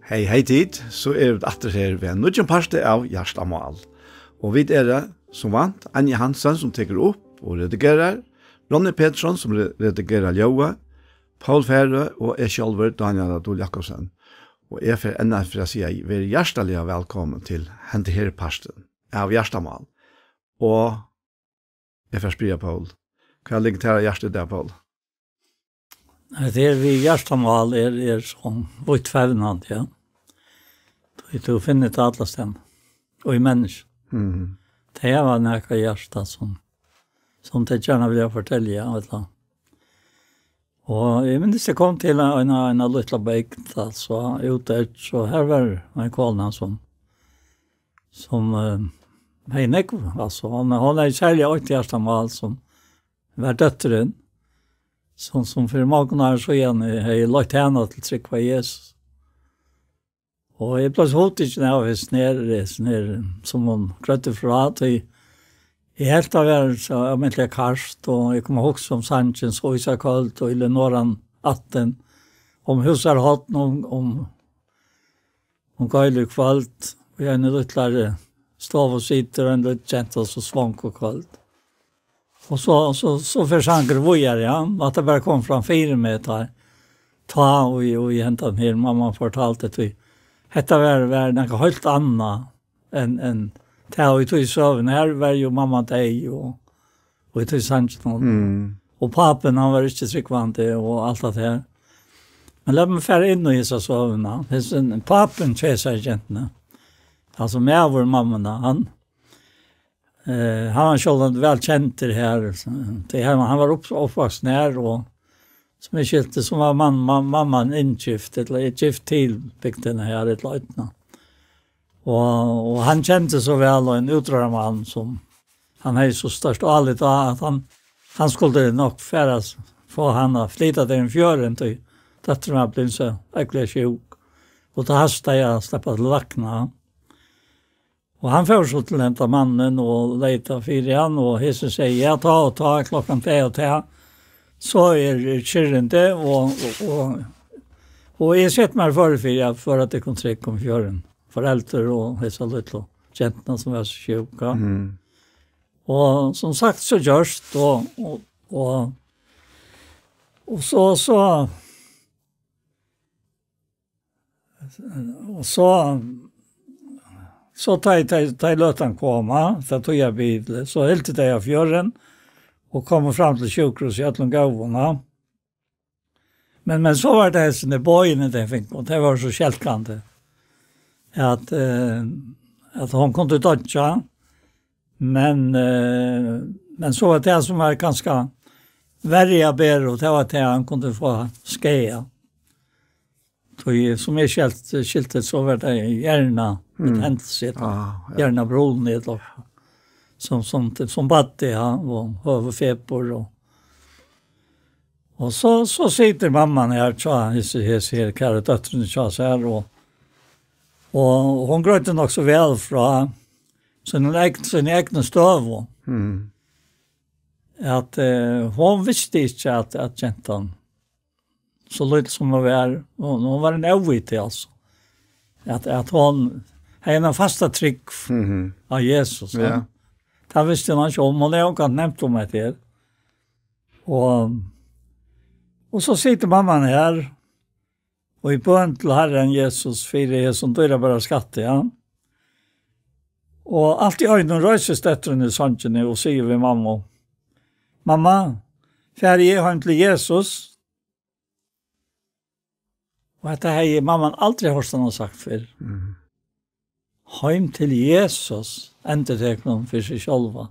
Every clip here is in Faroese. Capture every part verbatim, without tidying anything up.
Hey, hey tit, so eru vit aftur her við ein nýggjum parti av Hjartamál. Og vit eru, sum vant, Anja Hansen, sum tekur upp og redigerar, Ronny Petersson, sum re-, redigerar ljóðið, Poul Færø og eg sjálvur, Dánjal á Dul Jakobsen. Og eg fer enn eina ferð at siga, verið hjartaliga vælkomin til henda her partin av Hjartamál. Og eg fer at spyrja Poul. Hvat liggur tær á hjarta í dag, Poul? Nei, tað her við Hjartamál er, er so víðfevnandi, ja. Tú, tú finnur tað allastaðni. Og í menniskjum. Mhm. Tey hava nakað hjarta sum, sum tey gjarna vilja fortelja, ella. Og eg minnist, eg kom til eina, eina, eina lítla bygd, altso, úteftir, so har var ein kona sum, sum, eh, hevði nógv, altso, hon, hon hevði serliga eitt hjartamál, sum var dóttirin, sum, sum fyri mongum árum síðan hevði leitt hana til trúgv á Jesus. Og eg bleiv so hugtikin av hesum her, hesum her, sum hon greiddi frá, tí eg helt tað var so ómetaliga kært, og eg kom at hugsa um sangin So ísakøld og í Leonoran aftan, um húsarhorn, um, um, um gølu kvøld, í eini lítlari stovu situr ein lítil genta, so svong og køld. Og so, so, so fer sangurin víðari, ja. At tað bara kom fram fyri meg, tá, tá og, og í hendan her, mamma fortaldi, tí hetta var, var nakað heilt annað enn, enn tað, og í tí søguni her var jú mamma deyð, og, og í tí sangin, og, Mm. og pápin, hann var ikki trúgvandi, og alt tað her. Men lat meg fara inn í hesa søguna. Hesin pápin hjá hesari gentuni, altso maður mammuna, hann, Eh, hann var sjálvandi væl kendur her, so, tey, hann, hann var upp-, uppvaksin her, og sum eg skilti, so var man-, man-, mamman inngift, ella er gift til bygdina her, ella Oynna. Og, og hann kendi so væl ein útróðrarmann, sum hann hevði so stórt álit á, at hann, hann skuldi nokk fara s-, fáa hann at flyta til ein fjørðin, tí dóttirin var blivin so ógvuliga sjúk. Og tá hastaði at sleppa til lækna. Og hann fór so til henda mannin og leitaði fyri hann, og hesin segði, ja, tá og tá, klokkan tað og tað, so er, er kyrrindi, og, og, og, og eg seti meg føri fyri at føra tykkum trygg um fjørðin. Foreldur og hesa lítlu gentuna, sum var so sjúk, ja. Mhm. Og sum sagt, so gjørst, og, og, og, og so, so, Og so, so tá, tá, tá løtan kom, tá tøgdu bil, so hildu tey á fjørðin og komu fram til sjúkrahúsið í øllum góðum, ja. Men, men so var tað hesin boðini, tey fingu, og tað var so skelkandi, at, eh, at hon kundi doyggja, men, eh, men so var tað, sum var kanska verri at bera, og tað var tað, hann kundi fáa skaða. Tí, sum eg skilti, skilti, so var tað hjarna, Mm. betendelse, Ah, ja. hjarnabruni, ella sum, sum, sum baddi, ja, og høvuðfepur, og, og so, so situr mamman her, tja, hesi, hesi her, kæru dóttirini, tja, so her, og, og hon greiddi nokk so væl frá sín egn-, sín egnu støðu, Mm. at, eh, hon visti ikki, at, at gentan, so lítil sum hon var, hon, hon var ein óviti, altso. At, at hon hevði eina fasta trúgv Mhm. á Jesus, ja. Ja. Tað visti hon ikki um, hon hevði ongantíð nevnt um hetta her. Og, og so situr mamman her, og í bøn til Harran Jesus fyri hesum dýrabara skatti, ja. Og alt í einum reisist dóttirin í songini og sigur við mammu, Mamma, fari eg heim til Jesus? Og hetta hevði mamman aldri hoyrt hana sagt fyrr. Mhm. Heim til Jesus, endurtekur hon fyri seg sjálva.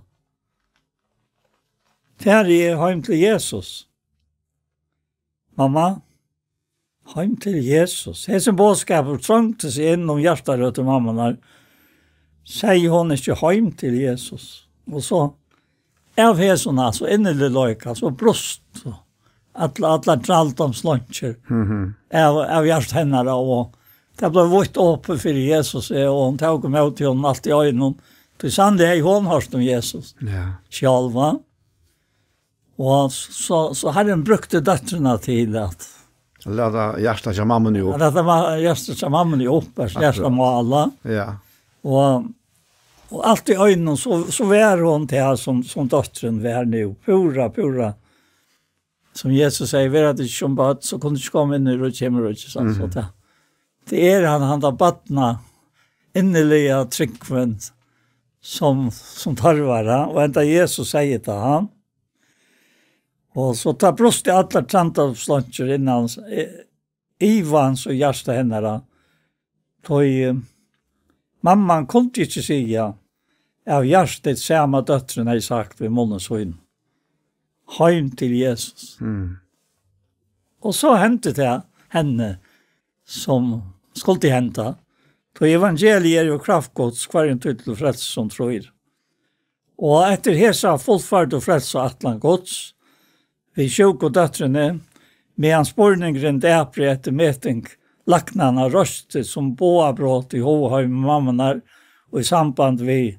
Fari eg heim til Jesus? Mamma, heim til Jesus. Hesin boðskapur trongdi seg inn um hjartarøtur mammunnar. Segði hon ikki heim til Jesus? Og so av hesum, altso, inniligleika, so brust alla, allar trældómsleinkir Mhm. av, av hjarta hennara, og tað bleiv vítt opið fyri Jesus, og hon tók ímóti honum alt í einum. Tí sanniliga hevði hon hoyrt um Jesus Ja. sjálva. Og so, so Harrin brúkti dóttrina til at, Lata hjartað hjá mammuni upp. Lata ma-, hjartað hjá mammuni upp, at hjartað mála. Ja. Og, og alt í einum, so, so var hon til, sum, sum dóttirin var nú. Púra, púra. Sum Jesus segði, vera tit ikki sum børn, so kunnu tit ikki koma inn í ríki himla, ikki sant? So Mhm. tað, tað er hann, hann tað barna, inniliga trúgvin, sum, sum tørvar, ha? Og enda Jesus segði tað, ha? Og so tá brustu allar trandafslongir innan, eh, ivans og hjarta hennara. Tí, eh, mamman kundi ikki siga, av hjarta, sama dóttirin hevði sagt við munnin sín: «Heim til Jesus.» Mm. Og so hendi tað henni, sum skuldi henda. Tí evangeliið er jo kraft Guds, hvørjum tí til frelsu sum trýr. Og eftir hesa fullførdu frelsuætlan Guds, við sjúku dóttrini, meðan spurningurin dapri eftir meting læknanna reisti sum bogabrot í hugheiminum á mammuni og í samband við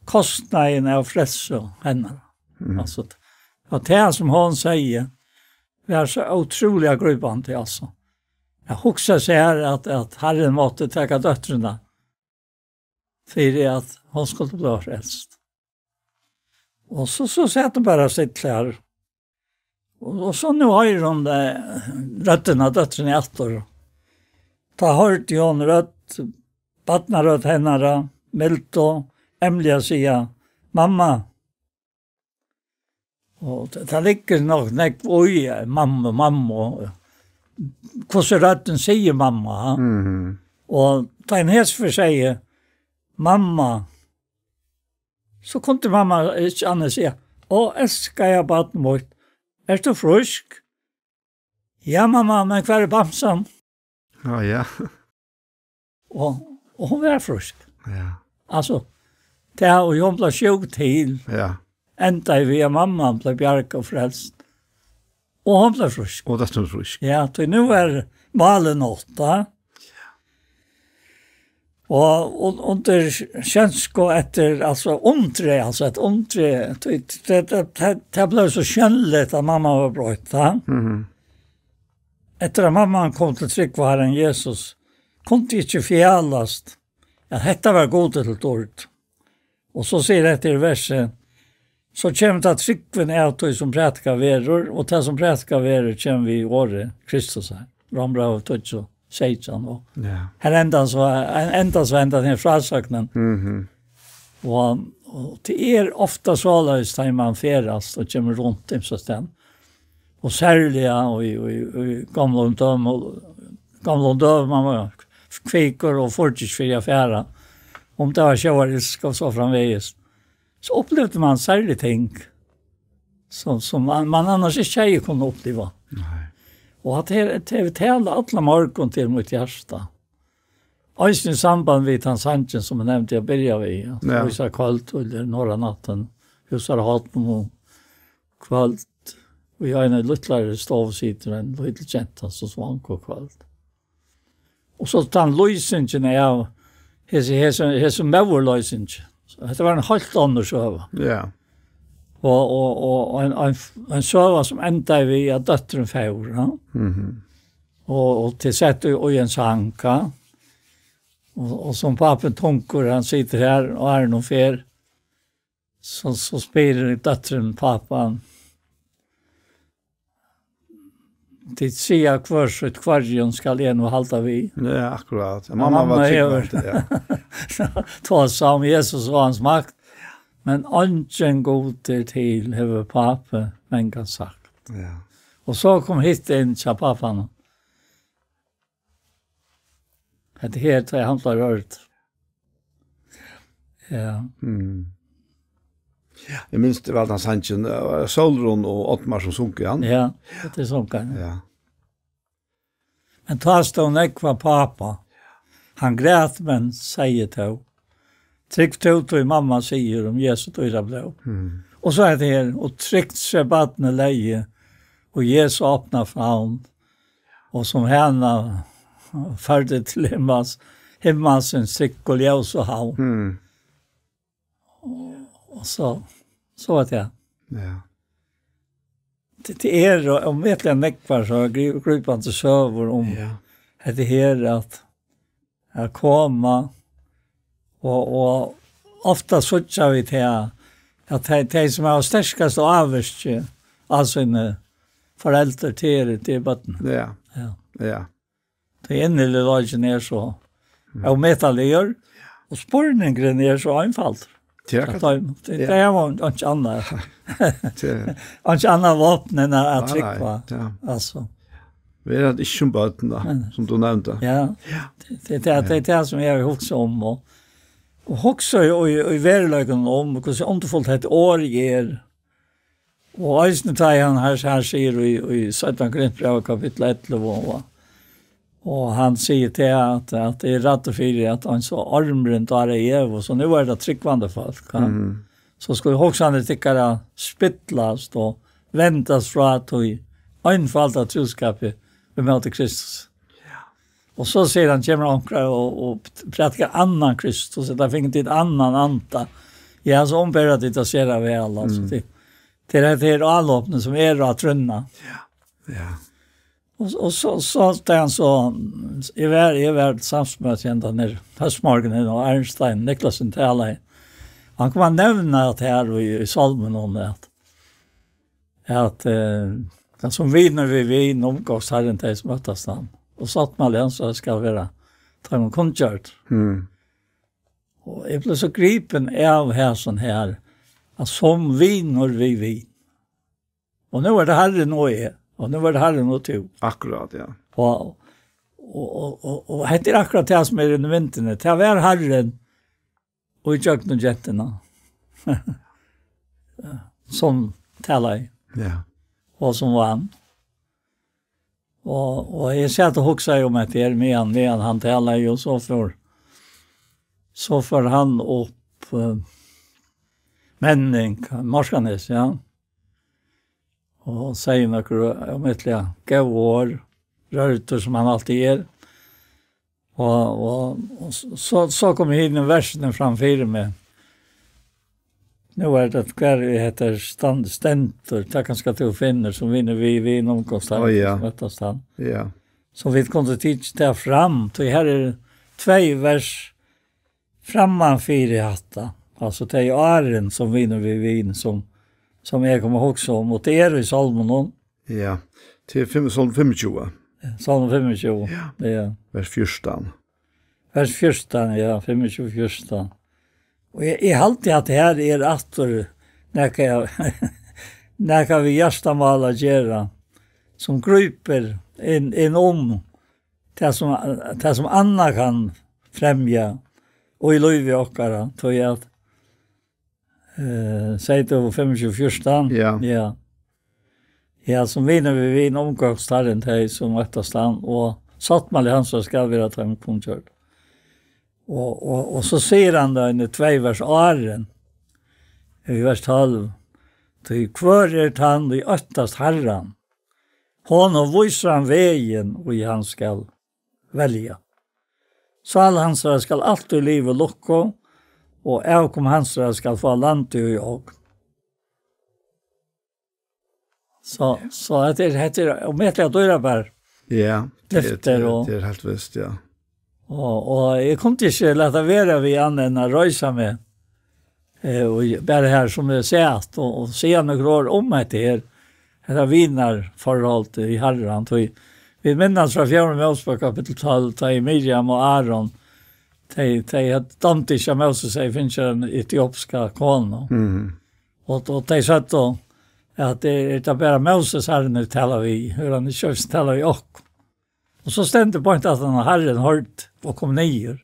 kostnaðin av frelsu hennara. Mhm. Altso, og tað sum hon segði, var so ótrúliga grípandi, altso. At hugsa sær at, at Harrin mátti taka dóttrina fyri at hon skuldi blíva frelst. Og so, so sat hon bara still har. Og, og so nú hoyrir hon, eh, røddina, dóttirin aftur. Tá hoyrdi hon rødd, barnarødd hennara, mildu, emliga siga: «Mamma.» Og tað, tað liggur nokk nógv í, eh, mamma, mamma. Hvussu røddin sigur mamma, ha? Mhm. Og tá ein hesferð segði: «Mamma», so kundi mamma ikki annað siga: «Ó, elskaða barn mítt, ert tú frísk?» «Ja, mamma, men hvar er bamsan?» Ja, ja. Og, og hon var frísk. Ja. Altso, tað, og hon bleiv sjúk til. Ja. Endaði við, at mamman bleiv bjargað og frelst. Og hon bleiv frísk. Og dóttirin frísk. Ja, tí nú var málið nátt, tá. Og, og, og tað kennist sum eftir, altso, undri, altso, eitt undri, tí, tað, tað, tað, tað bleiv so sjónligt, at mamma var broytt, tá. Mhm. Eftir at mamman kom til trúgv á Harran Jesus, kundi ikki fjalast, at hetta var Gudi til dýrd. Og so sigur hetta í versi: «So kemur tá trúgvin av tí, sum prædikað verður, og tað, sum prædikað verður, kemur við orði Kristusar.» Rómbrævið tíggju, seytjan, og Ja. her endar so, endar so hendan her frásøgnin. Mhm. Og, og tað er ofta soleiðis, tá man ferðast og kemur runt ymsastaðni. Og serliga í, í, í gamlum døgum, gamlum døgum, man var kvikur og fór ikki fyri at fara. Um tað var sjóvaryrska og so framvegis, so upplivdi man serlig ting, sum, sum man, man annars ikki hevði kunnað uppliva. Nei. Og at her, at her talar alla morgun til mítt hjarta. Eisini í samband við tann sangin, sum eg nevndi at byrja við, at Ja. Lýsa kvøld, og er norðan náttin, húsar horn og kvøld, og í eini lítlari stovu situr ein lítil genta, sum svong og kvøld. Og so tann lýsingin av hesi, hesi, hesi móðurloysing. So hetta var ein heilt onnur søga. Ja. Og, og, og ein, ein, ein søga sum endaði við, at dóttirin fór, ja. Mhm. Og, og til sett í, í ein sang, ja. Og, og sum pápin tungur, hann situr her, og er nú fer, so, so spyr dóttirin pápan: «Tit siga hvør sítt hvørjum, skal eg nú halda við.» Ja, akkurát. Ja, mamma var mamma hevur trúgvandi, ja. Tosað um Jesus og hans makt, men eingin Gud er til, hevur pápi mangan sagt. Ja. Og so kom hitt inn hjá pápanum. Hetta her, tá ið hann bleiv rørdur. Ja. Mm. Eg minnist væl tann sangin, eh, Sólrun og Oddmar sum sungu hann. Ja, hetta er sungu hann. Ja. Men tá stóð nógv á pápa. Hann græt, men segði tó: «Trúgv tú, tí mamma sigur um Jesu dýra blóð.» Mm. Og so er tað her: «Og trygt seg barnið legði, og Jesu opna favn, og sum hana førdi til himmals, himmalsins trygg og ljósu havn.» Mm. Og so, so var tað. Ja. tað, tað er, og, og metliga nógvar so grí-, grípandi søgur um Ja. hetta her, at, at koma, og, og ofta síggja vit her, at tey, tey sum hava sterkast ávirki á síni foreldur, tað er, tað er børn. Ja. Ja. Ja. Tí inniliga leikin er so Mm. ómetaligur, og spurningurin er so einfaldur. Ja, At tað, tað, ja. tað er jo einki annað. Tað er Einki annað vápn enn at, at Nei, nei, trúgva. ja. Altso. Vit eru ikki sum børn, da, Nei. sum tú nevndi. Ja. Ja. Tað, tað, tað, tað er tað sum eg hugsi um, og, og hugsi í, í, í veruleikanum um, hvussu undurfult hetta orð er. Og eisini tá hann her, her sigur í, í seinna Korintbræv, kapittul ellivu, og, og hann sigur til at, at tað er rætt fyri, at hann so ormurin dárar Evu, so nú er tað trúgvandi fólk, ja. Mhm. So skulu hugsanir tykkara spillast og vendast frá tí einfalda trúskapi ímóti Kristus. Og so sigur hann, kemur onkur og, og prædikar annan Kristus, ella fingu tit annan anda. Ja, so umbera tit tað sera væl, altso. Mm. Tað, tað er, tað er álopni sum er at trúnna. Ja. Ja. Og, og so, so, tað er hann so, eg var, eg var samsmøti hendan her, hósmorgunin, og Arnstein Niklasen talaði. Hann kom at nevna at her í, í Sálmunum, at, at, eh, tað sum vinur við vin umgóst Harrin tey sum óttast hann. Og sáttmáli hans skal vera teimum kunngjørd. Mm. Og eg bleiv so gripin av hesum her, at sum vinur við vin. Og nú er tað Harrin og eg, og nú er tað Harrin og tú. Akkurát, ja. Og, og, og, og, og hetta er akkurát tað sum er í myndini. Tað var Harrin og í gjøgnum gentuna. Sum talaði. Ja. Og sum vann. Og, og eg sat og hugsaði um hetta her, meðan, meðan hann talaði, og so fór, so fór hann upp, eh, Menning, Morskranes, ja. Og segði nøkur ómetaliga góð orð, rørdur sum hann altíð er. Og, og, og s-, so, so komu hini versini fram fyri meg. Nú er tað, hvar er hetta stand-, stendur? Tað kanska tú finnur, sum vinur við, við umgóst har, Ó, ja. sum óttast hann. Ja. So vit kundu tikið tað fram, tí her er tvey vers framman fyri hatta. Altso, tey árini, sum vinur við vin, sum, sum eg kom at hugsa um, og tað er í Sálmunum. Ja, til fimm, Sálm fimmogtjúgu. Sálm fimmogtjúgu, Ja. ja. Vers fjúrtan. Vers fjúrtan, ja, fimmogtjúgu fjúrtan. Og eg, eg haldi at her er aftur nakað, nakað við hjartamál at gera, sum grípur inn, inn um tað sum, tað sum annað kann fremja og í lívi okkara, tí at, eh, segði tú fimmogtjúgu fjúrtan? Ja. Ja. Ja, sum vinur við vin umgóst Harrin tey sum óttast hann, og sáttmáli hansara skal vera teimum kunngjørd. Og, og, og so sigur hann tað í tvey vers áðrenn, í vers tólv, tí hvør er tann, ið óttast Harran? Honum vísir hann vegin, ið hann skal velja. Sál hansara skal altíð liva í lukku, og avkom hansara skal fáa landið í ogn. So, so hetta er, hetta er ómetaliga dýrabær Ja, tað er, lyftir tað er, og tað er heilt vist, ja. Og, og eg kundi ikki lata vera við annað enn at reisa meg, eh, og bara her sum eg sat, og, og siga nøkur orð um hetta her, hetta vinarforhold í Harran, tí vit minnast frá fjórða Mósebók kapittul tólv, tá ið Miriam og Aron, tey, tey høvdu dámt ikki at Móses hevði fingið eina etiopska konu. Mhm. Og, og tey søgdu, at er, er tað bara Móses Harrin hevur talað við, hevur hann ikki eisini talað við okkum? Og so stendur beint aftan á Harrin hoyrdi og kom niður.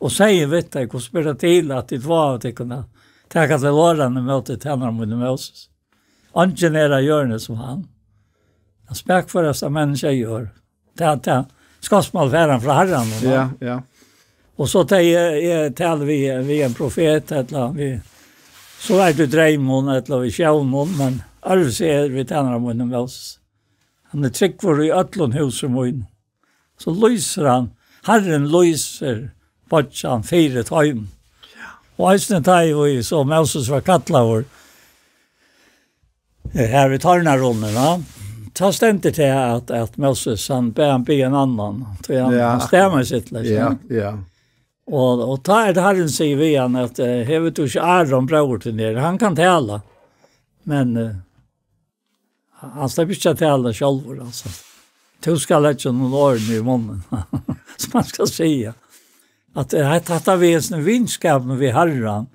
Og segði við tey, hvussu ber tað til, at tit vága tykkum at taka til orðanna ímóti tænara mínum Móses? Eingin er á jørðini sum hann. Tað spakførasta menniskja er jørð. Tað, tað, skáksmál fær hann frá Harranum, va? Ja, ja. Og so tey, eg, eg tali við, við ein profet, ella við, so er tað dreymum, ella við sjónum, men øðrvísi er við tænara mínum Móses. Hann er trúgvur í øllum húsi mínum. So lýsir hann, Harrin lýsir beiggjan fyri teimum. Og eisini tá ið so Móses var kallaður, Her við tórnarunnin, ja. Tá stendur tað at, at Moses, hann bað, hann bað ein annan. Tí hann, Ja. hann stamar sitt, Ja, ja. Og, og tá er tað Harrin sigur við hann at, eh, "Hevur tú ikki Aron, bróður tín, her? Hann kann tala." Men, eh, hann sleppur ikki at tala sjálvur, altso. Tú skal leggja honum orðini í munnin, sum hann skal siga. At, eh, hetta, hetta við hesin vinskapin við Harran,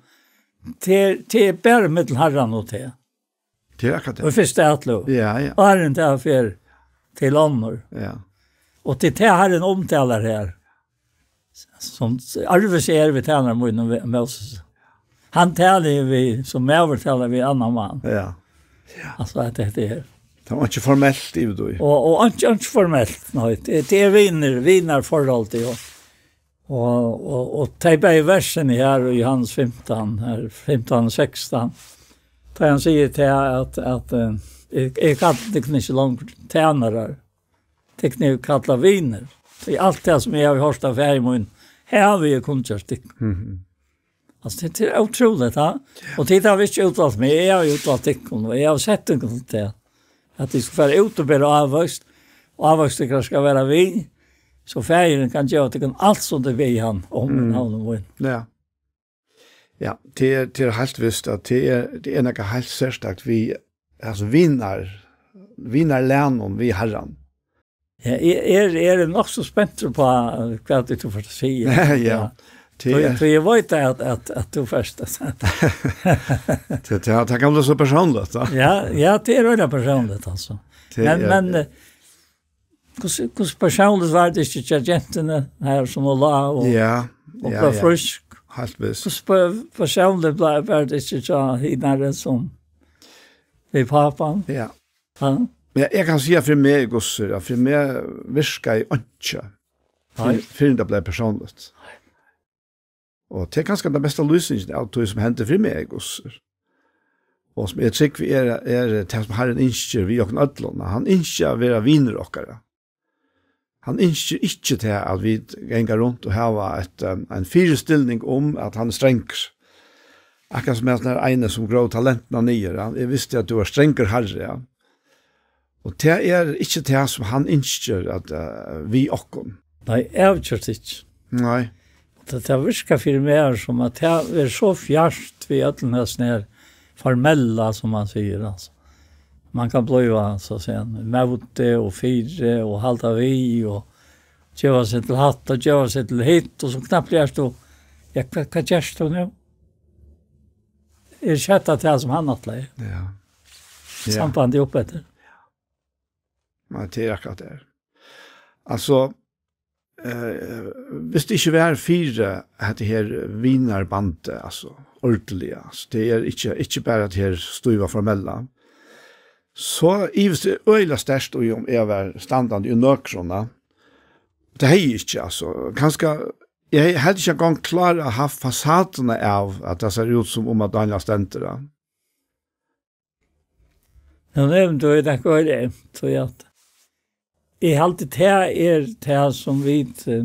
tað er, tað er bara millum Harran og teg. Tað er akkurát Og tað. fyrsta atløgu. Ja, ja. Áðrenn tað fer til onnur. Ja. Og tað er tað Harrin umtalar her. Sum arvis er við tænara mínum við Moses. Hann talar við, sum maður talar við annan mann. Ja. Altso, at hetta er. Tað var ikki formelt í tí. Og, og ikki, ikki formelt, nei. Tað, tað er vinir, vinarforhold, ja. Og, og, og tey bæði versini her í Johannes fimtan, her fimtan og sekstan, tá hann sigur til at, at, eh, "Eg, eg kalli tykkum ikki longur tænarar, tykkum eri eg kallað vinir. Tí alt tað, sum eg havi hoyrt av Faðir mínum, havi eg kunngjørt tykkum." Mhm. Altso, tað, tað er ótrúligt, ha? Ja. "Og tit hava ikki útvalt meg, eg havi útvalt tykkum, og eg havi sett tykkum til tað, at tit skulu fara út og bera ávøkst, og ávøkstur tykkara skal vera við, so Faðirin kann geva tykkum alt, sum tit biðja hann um í Mm. navni mínum." Ja. Ja, tað er, tað er heilt vist, at tað er, tað er nakað heilt serstakt við, altso, vinar-, vinarlagnum við Harran. Ja, eg, eg er, eg er nokk so spentur uppá, eh, hvat tú fert at siga. Ja, Ja. tað Tí, er, tí eg veit at, at, at tú fert at tað, tað, tað kann blíva so persónligt, tá. Ja, ja, tað er øgiliga persónligt, altso. Tað Men, er, men, eh, hvussu, hvussu persónligt var tað ikki hjá gentuni, her sum hon lá og, Ja, og ja, bleiv ja. frísk? Heilt vist. Hvussu per-, persónligt bleiv, var tað ikki hjá hinari sum við pápan? Ja. Ha? Men eg kann siga fyri meg, Gussur, at fyri meg virkaði einki, Nei. fyrr, fyrr enn tað bleiv persónligt. Og tað er kanska tann besta lýsingin av tí, sum hendi fyri meg, Gussur. Og sum eg trúgvi er, er tað, sum Harrin ynskir við okkum øllum. Hann ynskir at vera vinur okkara. Hann ynskir ikki tað, at vit ganga runt og hava eitt, ein, ein fyristilning um, at hann er strangur. Akkurát sum hann er ein, sum gróv talentirnar niður. Hann, "Eg visti, at tú var strangur, Harri", ja. Og tað er ikki tað, sum hann ynskir at, eh, við okkum. Nei, avgjørt ikki. Nei. Tað, tað virkar fyri meg sum, at tað er so fjart við øllum hesum her formella, sum man sigur, altso. Man kann blíva, so at siga, móti og fyri og halda við og geva seg til hatt og geva seg til hitt, og so knappliga ert tú, ja, hvat, hvat gert tú nú? Er skjótt tað, sum hann ætlaði. Ja. Ja. Sambandið upp eftir. Nei, tað er akkurát tað. Altso, eh, viss tað ikki var fyri hetta her vinarbandið, altso, ordiliga, altso, tað er ikki, ikki bara tað her stíva formella, so ivist eg øgiliga sterkt í, um eg var standandi í nøkrum, ja. Tað hevði eg ikki, altso. Kanska, eg hevði heldur ikki eingong klárað at havt fasaduna av, at tað sær út sum um at Dánjal stendur, ja. Nú nevndi tú eitt akkurát, so at eg haldi, tað er tað, sum vit, eh,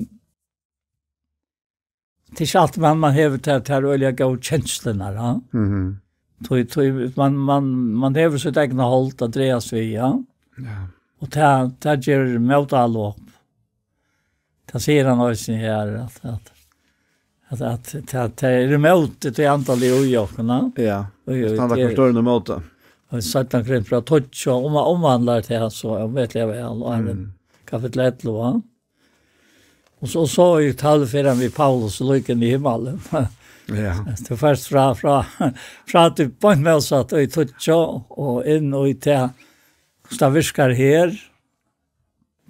tað er ikki altíð, man, man hevur tær, tær øgiliga góðu kenslurnar, ja. Mhm. Tí, tí, man, man, man hevur sítt egna hold at dragast við, ja. Ja. Og tað, tað ger mótálop. Tað sigur hann eisini her, at, at, at, at tað, tað er ímóti tí andaliga í okkum, ja. Ja. Og eg Standa veit, hvørt øðrum ímóti. Og Satan kemur frá tíggju, og um, umvandlar tað, so er ómetaliga væl, og hann Mm. kapittul ellivu, ja. Og so, so í tólv fer hann við Paulus líka inn í himmalin. Ja. Tú fert frá, frá, frá tí beint mótsatta í tíggju og inn í tað, hvussu tað virkar her.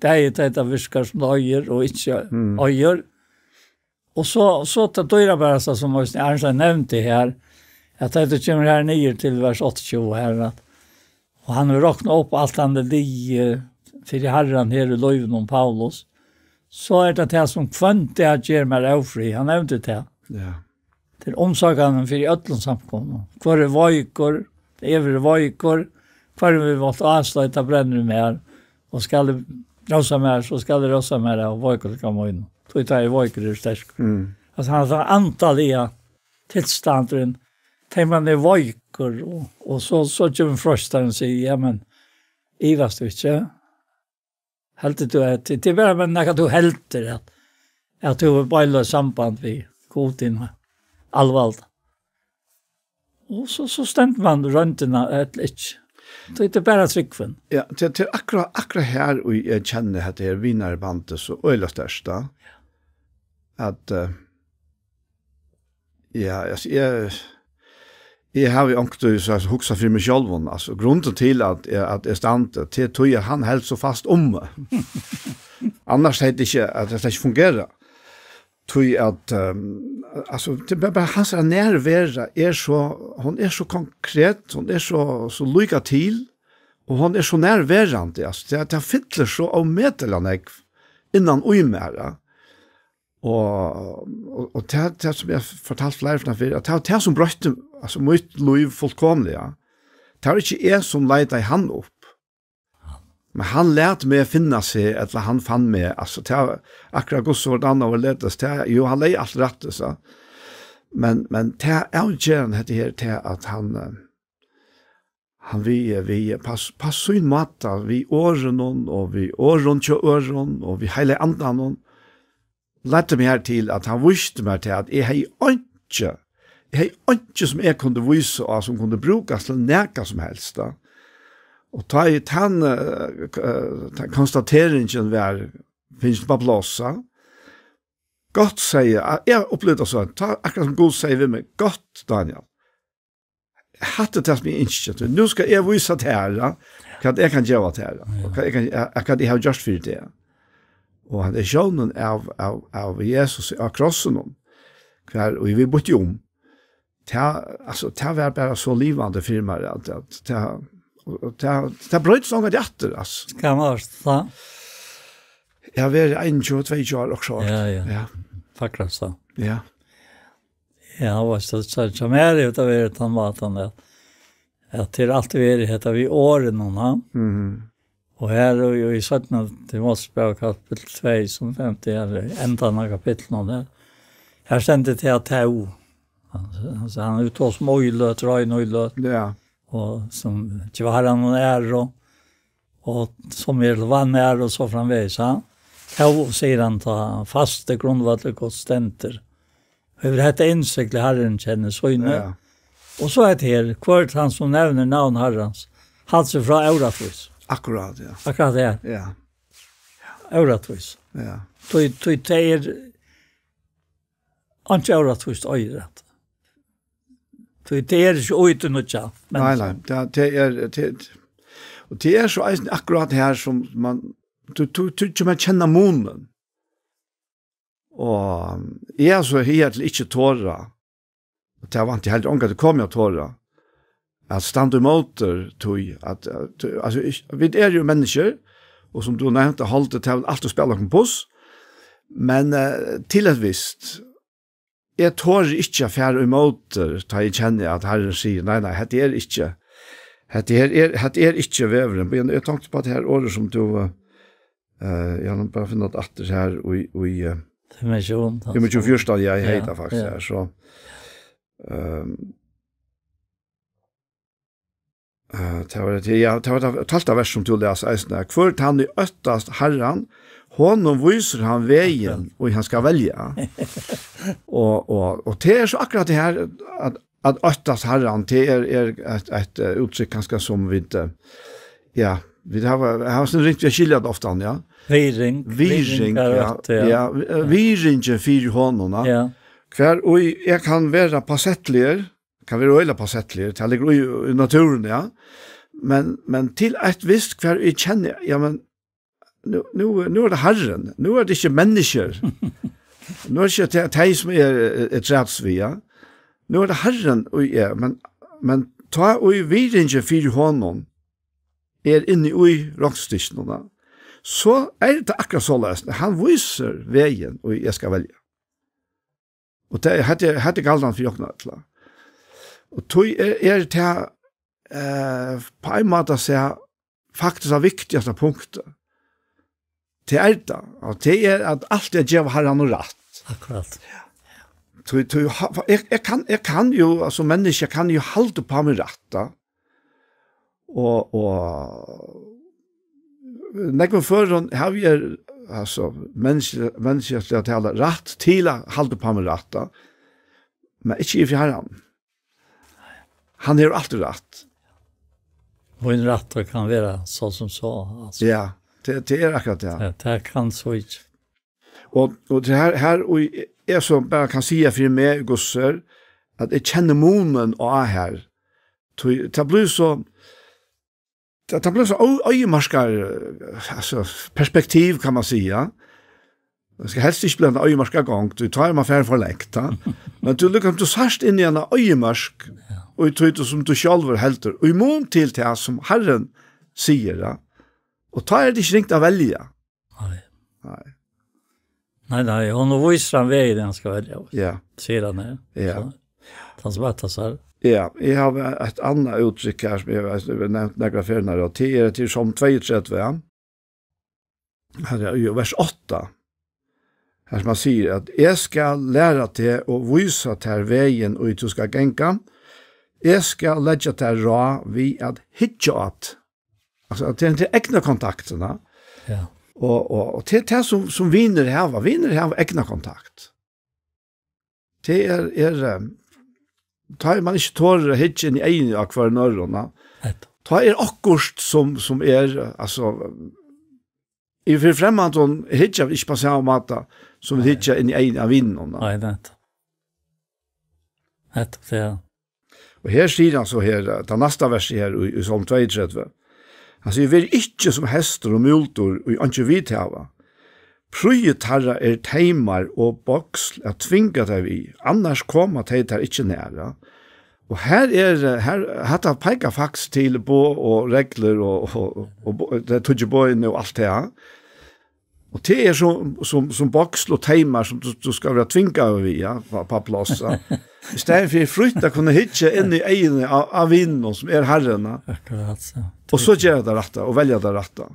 Tað er tað, tað virkar sum tað eigur og ikki Mm. eigur. Og so, so tað dýrabarasta, sum eisini Arnstein nevndi her, at tá tú kemur her niður til vers áttaogtjúgu her, at, og hann hevur roknað upp alt hann er liðið fyri Harran her í lívinum um Paulus, so er tað tað, sum hvønn dag ger mær ófrið. Hann nevndi tað. Ja. Til umsorganin fyri øllum samkomum. Hvør er veikur? Eg verði veikur. Hvørjum vil mátt ástoyta, brennur í mær. Og skal eg rósa mær, so skal eg rósa mær av veikleika mínum. Tí tá eg veikur, eri sterkur. Mm. Altso, hann, hann andaliga tilstandurin, tá man er veikur, vekkur, og, og so, so kemur freistarin og sigur, ja, men, ivast tú ikki? Heldur tú at, tað er bara men nakað tú heldur at, at tú hevur beinleiðis samband við Gud, tín alvalda. Og so, so stendur man royndina, ella ikki. Tað er bara trúgvin. Ja, til, til akkurát, akkurát her, og eg kenni at det er vinarbandi, so øyla størst, da. At, eh, ja, altså, eg, eg havi ongt, so, hugsa fyri meg sjálvum, altså, grunden til at, at eg standi, til tøy at hann helt so fast um meg. Annars hevði ikki, at det ikke fungerar. Tí at, ehm, altso, tað er bara, bara hansara nærvera er so, hon er so konkret, hon er so, so líka til, og hon er so nærverandi, altso, tað, tað fyllir so ómetaliga nógv innan í mær, ja. Og, og, og tað, tað sum eg fortaldi fleiri ferðir fyrr, at tað, tað sum broytti, altso, mítt lív fullkomiliga, tað var ikki eg sum leitaði hann upp. Men hann læt meg finna seg, ella hann fann meg. Altso, tað var akkurát hvussu var tað annað var lettast. Tað, jú, hann legði alt rætt, so. Men, men tað avgerandi, hetta her, tað at hann, eh, hann við, við, pass, pass sín máta, við orðunum og við orðum hjá øðrum og við heilaga andanum, leiddi meg her til, at hann vísti mær til, at eg hevði einki, eg hevði einki, sum eg kundi vísa á, sum kundi brúkast til nakað sum helst, da. Og tá eg tann, eh, k-, eh, tann konstateringin var, finnst på plássa, gott, segði eg, eg upplivdi tað so, tá, akkurát sum Gud segði við meg, gott, Daniel, hatta er tað, sum eg ynski, at nú skal eg vísa tær, ja, hvat eg kann geva tær, ja, og hvat eg kann, ja, hvat eg havi gjørt fyri teg. Og hann er sjónin av, av, av Jesus á krossinum, hvar, og vit býttu um. Tað, altso, tað var bara so livandi fyri mær, at, at tað, og, og tað, tað broytist ongantíð aftur, altso. Hvat var tað? Eg havi verið einogtjúgu, tveyogtjúgu ár, og so. Ja, ja. Ja. Faklast, da. Ja. Ja, og so, so, so mer er det, det er den måten, at, at det er alltid vært, heter vi, årene, va? Mhm. Og her, og, og i syttende Timoteus brev, kapittel två, som femte, eller enda av kapitlet der, her stendur det til at tau. Altso, altso, hann er ute og smøg løt, røg nøy løt. Ja. Og som ikke har han noen ære, og, og som er vann ære, og så framvegis, ja. Tau, sier hann, ta faste grundvallet Guds stendur. Hevur hetta innsikt, Harrin kennir síni. Ja. Og so er det her, hvør hann som nevner navn Harrens, halder seg fra órættvis. Akkurát, ja. Akkurát det her. Ja. Órættvis. Ja. Tí, tí tað er, anki órættvíst øyrætt. Tí tað er ikki út í nýggja. Nei, nei, tað, tað er, tað, og tað er so eisini akkurát her sum man, tú, tú, tú, tú, man kenna munin. Og eg, altso, eg havi ikki torað, og tað vænti eg heldur ongantíð komi at tora, at standa ímóti tí, at, at, altso, ikki, vit eru jú menniskjur, og sum tú nevndi, holdið, tað vil altíð spæla okkum puss, men, eh, til eitt vist, eg tori ikki at fara ímóti, tá eg kenni, at Harrin sigur, nei, nei, hetta er ikki, hetta her er, hetta er ikki vegurin. Men eg tonkti á tað her orðið sum tú, eh, Eh, eg havi bara funnið aftur her í, í, eh, Dimension, altso. Dimension fjúrtan, ja, eg Ja, hevði tað faktiskt ja. her, so. Ehm, eh, tað var tað, ja, tað var tað tólvta vers sum tú las eisini. Hvør tann ið óttast Harran, honum vísir hann vegin, Akkurát. og hann skal velja. Og, og, og tað er so akkurát tað her, at at óttast Harran, tað er, er eitt, eitt, eh, úttrykk kanska sum vit, eh, ja, vit hava, hava so ringt við at skilja tað ofta, ja. Virðing, Virðing, virðing er ja, rætt, ja. ja, eh, virðingin fyri honum, ja. Ja. Hvar ið eg kann vera pásetligur, kann vera øgiliga pásetligur, tað liggur í, í náttúruni, ja. Men, men til eitt vist, hvar eg kenni, ja, men nú, nú, nú er tað Harrin, nú er tað ikki menniskjur. Nú er tað ikki tey, tey sum er, er, er træts við, ja. Nú er tað Harrin, og eg, men, men tá ið virðingin fyri honum er inni í rokkstykkinum, ja, so er tað akkurát soleiðis. Hann vísir vegin, og eg skal velja. Og tað, hetta er, hetta er galdandi fyri okkum øll. Og tí er, er tað, eh, á ein máta at siga, faktiskt tað viktigasta punktið. Tað er tað. Og tað er at altíð at geva Harranum rætt. Akkurát. Ja. Tí, tí, ha- eg, eg kann, eg kann jú, altso, menniskja kann jú halda upp á meg rætt, tá. Og, og, nógvum førum havi eg, altso, menniskja, menniskja skal tala rætt til at halda upp á meg rætt, tá. Men ikki í Harranum. Hann hevur altíð rætt. Mín rættur kann vera so sum so, altso. Ja, tað, tað er akkurát tað. Ja, tað kann so ikki. Og, og tað her, her, og eg so bara kann siga fyri meg, Gussur, at eg kenni munin á her. Tí, tað blívur so, tað, tað blívur so ø- øymarkar, altso, perspektiv, kann man siga. Tað skal helst ikki blíva ein øymarkagongd, tí tá er man farin for langt, tá. Men tú, líkasum, tú sært inn í eina øymark, Ja. og í tí, tú, sum tú sjálvur heldur, og í mun til tað, sum Harrin sigur, ja. Og tá er tað ikki ringt at velja. Nei. Nei. Nei, nei, hon vísir hann vegin, hann skal velja. Ja. Sigur hann her. Ja. So, hann smattar seg. Ja, eg havi eitt annað úttrykk her, sum eg, eg havi nevnt nakrar ferðir, og tað er til Sálm tveyogtretivu, ja. Her er í vers átta. Her sum hann sigur at: "Eg skal læra teg og vísa tær vegin, ið tú skal ganga. Eg skal leggja tær ráð við at hyggja at." Altso, at tað er til egna kontaktina. Ja. Og, og, og til tað sum, sum vinir hava. Vinir hava egna kontakt. Tað er, er, eh, tá er man ikki torir at hyggja inn í eyguni á hvørjum øðrum, ja. Nettupp. Tá er okkurt sum, sum er, altso, í fyri fremmandum hyggja vit ikki á sama máta sum vit Nei. hyggja inn í eyguni á vinunum, ja. Nei, nettupp. Nettupp, ja. Og her sigur hann so her, eh, tað næsta versið her í, í Sálm tveyogtretivu. Hann sigur: "Ver ikki sum hestur og múldur, ið einki vit hava. Prýði teirra er teymar og bogsl at tvinga tey við, annars koma tey tær ikki nær." Og her er, eh, her, hatta peikar faktiskt til boð og reglur og, og, og, og bo- tey tíggju boðini og alt tað. Og tað er sum, sum, sum bogsl og teymar sum tú, tú skal vera tvingaður við, ja, á, á pláss, ja. Í staðin fyri frítt at kunna hyggja inn í eyguni á, á vinunum, sum er Harrin, ja. Akkurát, so. Og so gera tað rætta og velja tað rætta.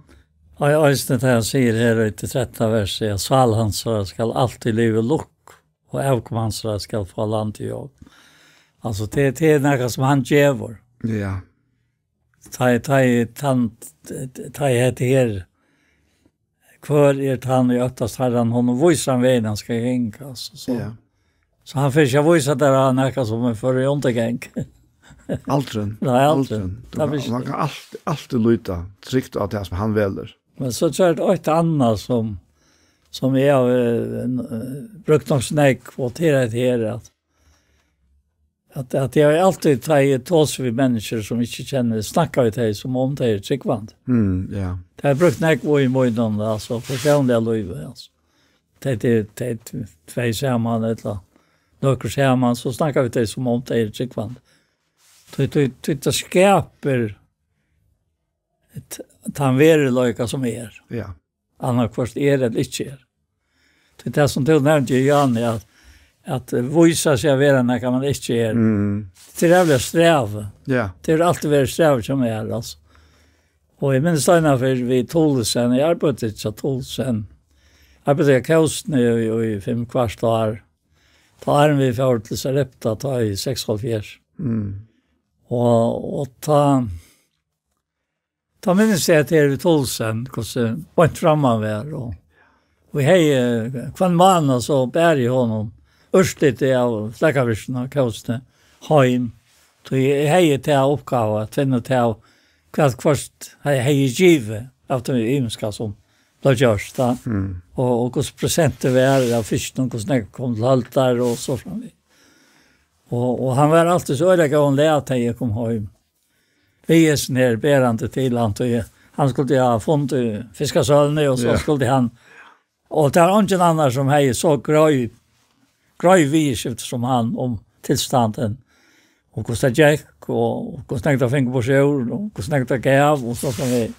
Og eisini tað hann sigur her í tí trettanda versi, at sál hansara skal altíð liva í lukku, og avkom hansara skal fáa land í jørð. Altso, tað, tað er nakað sum hann gevur. Ja. Tá, tá, tá, tá er hetta her, hvør er tann, ið óttast Harran, honum vísir hann vegin, hann skal ganga, altso, so. Ja. So hann fer ikki at vísa tær á nakað sum er fyri undirgang. Aldrin. Nei, aldrin. Aldrin. Tú Tað kann, vissi man eg. kann altíð, altíð líta trygt á tað sum hann velur. Men so er tað eitt annað sum, sum eg havi, eh, brúkt nokk so nógv, og tað er hetta her, at, at, at eg havi altíð, tá eg tosi við menniskju sum ikki kenni, snakka við tey sum um tey eru trúgvandi. Mm, ja. Tað havi eg brúkt nógv í mínum, altso, persónliga lívi, altso. Tey, tey, tey tvey saman, ella nøkur saman, so snakka vit tey sum um tey eru trúgvandi. Tí, tí, tí tað skapir t-, tann veruleika sum er. Ja. Annaðhvørt er ella ikki er. Tí tað sum tú nevndi, Jani, at, at vísa seg at vera nakað man ikki er. Mm. Tað er jævla strævið. Ja. Tað er altíð verið strævið hjá mær, altso. Og eg minnist eina ferð við Thulesen, eg arbeiddi hjá Thulesen. Arbeiddi á Kósini í, í fimm kvart ár. Tá áðrenn vit fóru til Sarepta, tá í seksoghálvfjerðs. Mm. Og, og tá, tá minnist eg at her við Thulesen, hvussu beint fram hann var, og, og eg hevði, hvønn mánað so bar eg honum úrslitið av flakavirkinum á Kósini heim. Tí eg hevði ta uppgávu at finna út av, hvat hvørt he-, hevði givið av tí ymiska sum bleiv gjørt, tá. Mm. Og, og hvussu prosentið var av fiskinum, hvussu nógv kom til høldar og so framvegis. Og, og hann var altíð so øgiliga góðan lag, tá eg kom heim. Við hesum her berandi til hann, tí hann skuldi ha fund í fiskasøluni, og so Ja. skuldi hann, og tað var eingin annar sum hevði so greið, greið viðurskifti sum hann um tilstandin, og hvussu tað gekk, og hvussu nógv tað fingu burtur úr, og hvussu nógv tað gav, og so framvegis.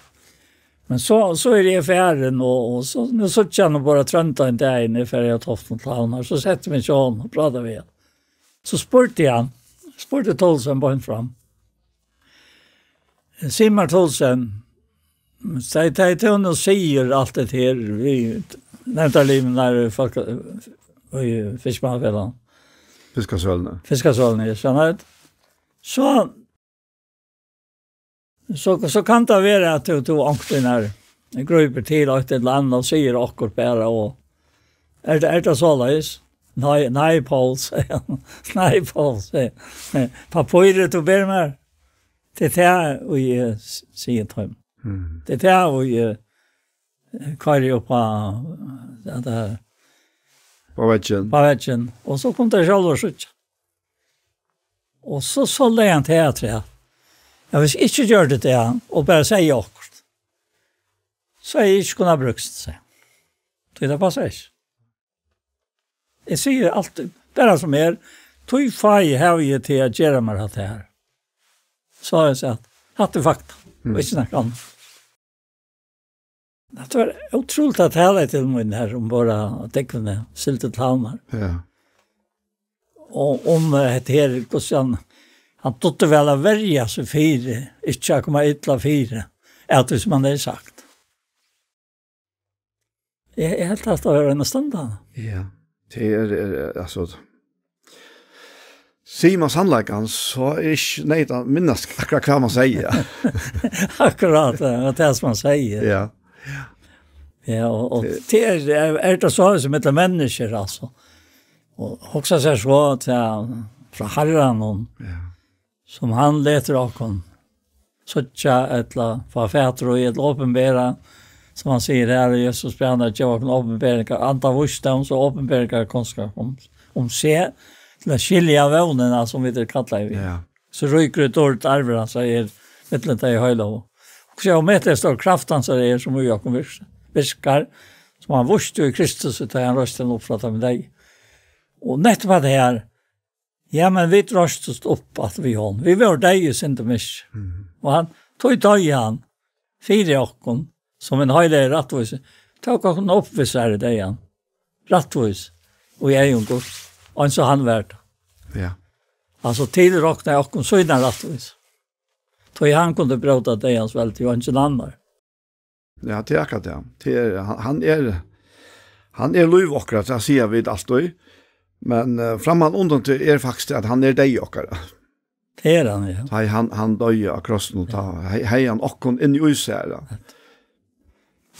Men so, so er eg farin, og, og so, nú síggi eg hann bara trónda ein dagin, eg fari á Toftum til Havnar, so setti eg meg hjá honum og prátaði við hann. So spurdi hann, spurdi Thulesen beint fram. Sig mær, Thulesen, tá, tá tú nú sigur alt hetta her við nevndarlimirnar í fólk-, í Fiskimannafelagnum. Fiskasøluni. Fiskasøluni, ja, so, so, so kann tað vera at tú, tú onkuntíð grípur til eitt ella annað og sigur okkurt bara, og er tað, er tað soleiðis? Nei, nei, Poul, segði hann. Nei, Poul, segði hann. Pappírið, tú ber mær. Tað er tað, og eg s-, sigi til hann. Mm. Tað er tað, og eg, eh, koyri upp á, ja, tað er Á veggin. Á veggin. Og so kom tað sjálv at síggja. Og so, so legði hann til afturat. Ja, hvis eg ikki gjørdi tað, og bara segði okkurt, so hevði eg ikki kunnað brúkt, segði hann. Tí tað passar ikki. Eg sigi altíð, bara sum er, tí fái eg, havi eg til at gera mær hatta her. So havi eg sagt, hatta er fakta, mm, og ikki nakað annað. Tað var ótrúligt at tala til mín her um bara at dúgva sildu til havnar. Ja. Og um, eh, hetta her, hvussu hann, hann dugdi væl at verja seg fyri, ikki at koma illa fyri, at tí sum hann hevði sagt. Eg, eg helt at tað var ein stund, hann. Ja, tað er, er, altso, sigur man sannleikan, so er ikki neyðugt at minnast akkurát hvat man segði. Akkurát, ja, tað er tað sum man segði. Ja. Ja, og, og tað er, er, er tað so sum millum menniskju, altso. Og hugsa sær so til, frá Harranum, ja, sum hann letur okkum síggja ella fáa fatur í ella opinbera, sum hann sigur her, Jesus bað hann at geva okkum opinberingar, anda vísdóms og opinberingar kunnskap um, um seg, til at skilja vónina, sum vit eru kallaðir við. Ja. So ríkur í dýrd arvur hansara er millum tey heilagu. Og so ómetaliga stór kraft hansara er, sum í okkum vir-, virkar, sum hann vísti í Kristus, tá hann reisti hann upp frá teimum deyðu. Og nettupp at tað her, ja, men vit reistust upp aftur við honum. Vit vóru deyð í synd og misgerð. Mhm. Og hann, tí doyði hann fyri okkum, sum hin heilagi rættvísi, tók okkum upp við sær í deyðan. Rættvís, og í eygum Guds, og eins og hann var tað. Ja. Altso, tilroknaði okkum sína rættvísi. Tí hann kundi bróta deyðans veldi, og eingin annar. Ja, tað er akkurát tað. Tað er, hann, hann er, hann er lív okkara, tað siga vit altíð. Men, eh, framman undan tí er faktiskt at hann er deyði okkara. Tað er hann, ja. Tá hann, hann doyði á krossinum, tá he-, hevði hann okkum inn í sær, ja.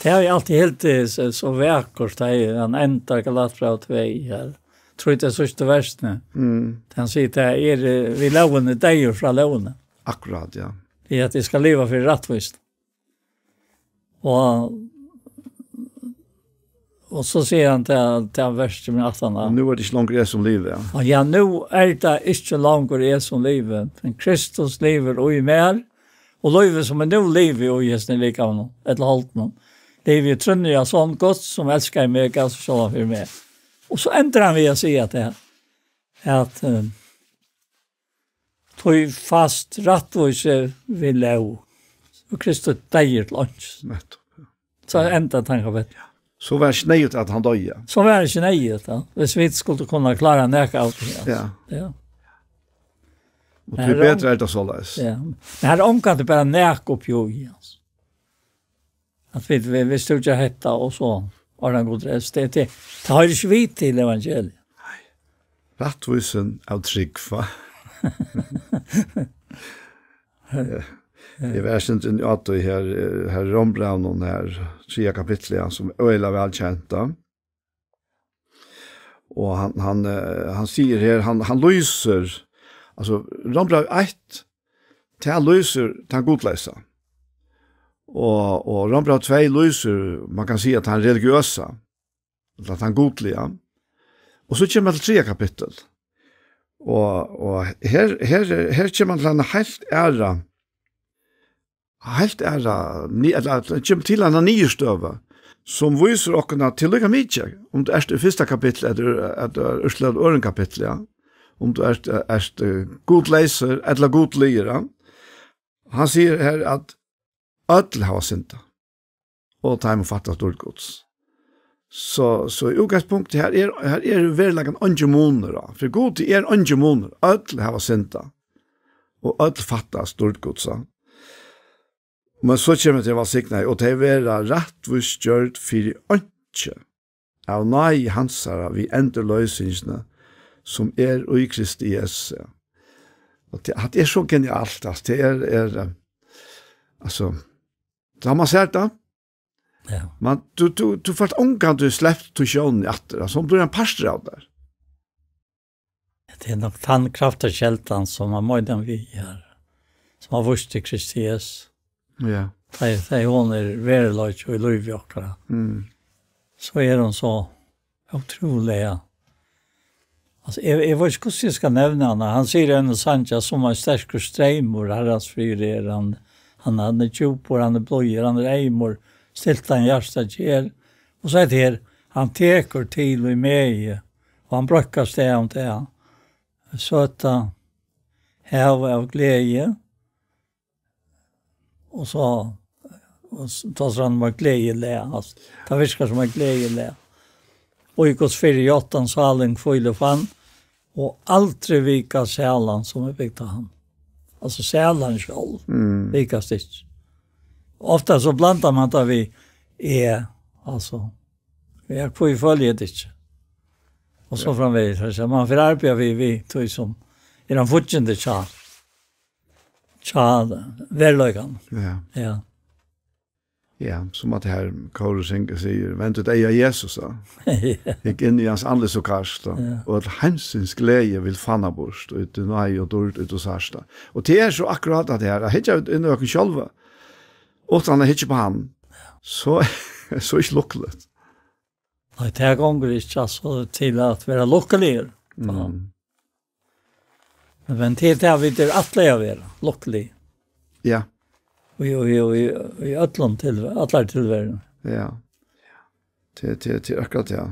Tað havi eg altíð hildið so, so vakurt, tá hann endar Galatbræv tvey her. Trýr tey síðstu versini. Mm. Tá hann sigur, tað er, eh, við lógini deyður frá lógini. Akkurát, ja. Tí at eg skal liva fyri rættvísini. Og, og so sigur hann til, til verset aftan á. Og nú er tað ikki longur eg sum livi, ja. Og ja, nú er tað ikki longur eg sum livi, men Kristus livir í mær, og lívið sum eg nú livi í hesum likamanum, ella holdinum, livi eg í trúnni á Son Guds, sum elskaði meg, gav seg sjálvan fyri meg. Og so endar hann við at siga at, at, eh, tí fæst rættvísi við lóg. Og Kristus deyður til einki. Nettupp. So endar tann kapittul. So var ikki neyðugt at hann doyði. So var ikki neyðugt, ja. Hvis vit skuldu kunna klára nakað av tí, ja. Ja. Ja. Og tí betra er tað soleiðis. Ja. Men her er ongantíð bara nakað uppi í, altso. At vit, vit, vit stúra hetta og so orðan Gud reist. Tað, tað, tað hoyrir ikki við til evangeliið. Nei. Rættvísin av trúgv, va? Ja. Eg var sent inn á tí her, eh, her Rómbrævinum her, triðja kapitli, ja, sum er øgiliga væl kent, da. Og hann, hann, eh, hann sigur her, hann, hann lýsir, altso, Rómbræv eitt, tað lýsir tann gudleysa. Og, og Rómbræv tvey lýsir, man kann siga, tann religiøsa, ella tann gudliga. Og so kemur hann til triðja kapittul. Og, og her, her, her kemur hann til eina heilt aðra, heilt aðra, ni-, ella, kemur til eina niðurstøðu, sum vísir okkum at tað er líka mikið, um tú ert í fyrsta kapitli, ella, ella úrslit av øðrum kapitli, ja. Um tú ert, ert, eh, gudleysur ella gudligur, ja. Hann sigur her at øll hava syndað, og teimum fattast dýrd Guds. So, so í útgangspunkti her er, her er veruleikan eingin munur á. Fyri Gudi er eingin munur. Øll hava syndað, og øll fattast dýrd Guds, ja. Men so kemur til vælsignaði, og tey verða rættvísgjørd fyri einki av náði hansara við endurloysingina, sum er í Kristi Jesusi. Og tað, tað er so genialt, altso, tað er, er, eh, altso, tá man sær tað, Ja. Man, tú, tú, tú fært ongantíð sleppt tú sjónini aftur, altso, hon blívur ein partur av tær. Tað er nokk tann kraftarkeldan, sum man meinar við her, sum man vísti Kristi Jesusi. Ja. Tað er, tað er hon er veruleiki í lívi okkara. Mm. So er hon so ótrúliga. Altso, eg, eg veit ikki hvussu eg skal nevna hann. Hann sigur í einum sangi, sum ein sterkur streymur, Harrans friður er. Hann, hann, hann er djúpur, hann er blíður, hann er eymur, stillan hjarta ger. Og so er tað her, hann tekur til í megi, og hann breiðkar stað um tað. Søta hav av gleði, og so, og s-, tá er hann var gleðilega, altso, tað virkar sum ein gleðilega. Og í Guds fyri játtan, sáling, hvíl og fann, og aldri vika sælan, sum er bygd á hann. Altso, sælan sjálv, Mm. vikast ikki. Ofta so blandar man tað við eg, altso, ja, hví føli eg tað ikki? Og so Ja. framvegis, so man fer arbeiða við, við, tí sum er hann fíggindi hjá, hjá veruleikan. Ja. Ja. Ja, sum at her Kóru syng-, sigur, "Vend títt eyga á Jesus, da. Ja. Hygg inn í hans andlit so kært, da. Ja. Og øll heimsins gleði vil fána burt, og í náði og dýrd, og í sárstan." Og tað er so akkurát at tað her, at hyggja inn í okkum sjálva, uttan at hyggja á hann, so, so er ikki lukkuligt. Nei, tað gongur ikki, altso, til at vera lukkuligur. Mm. Men til tað vit eru ætlaðir at vera, lukkulig. Ja. Og í, og í, og í, í øllum til, allar tilverur. Ja. Til, til, til akkurát, ja.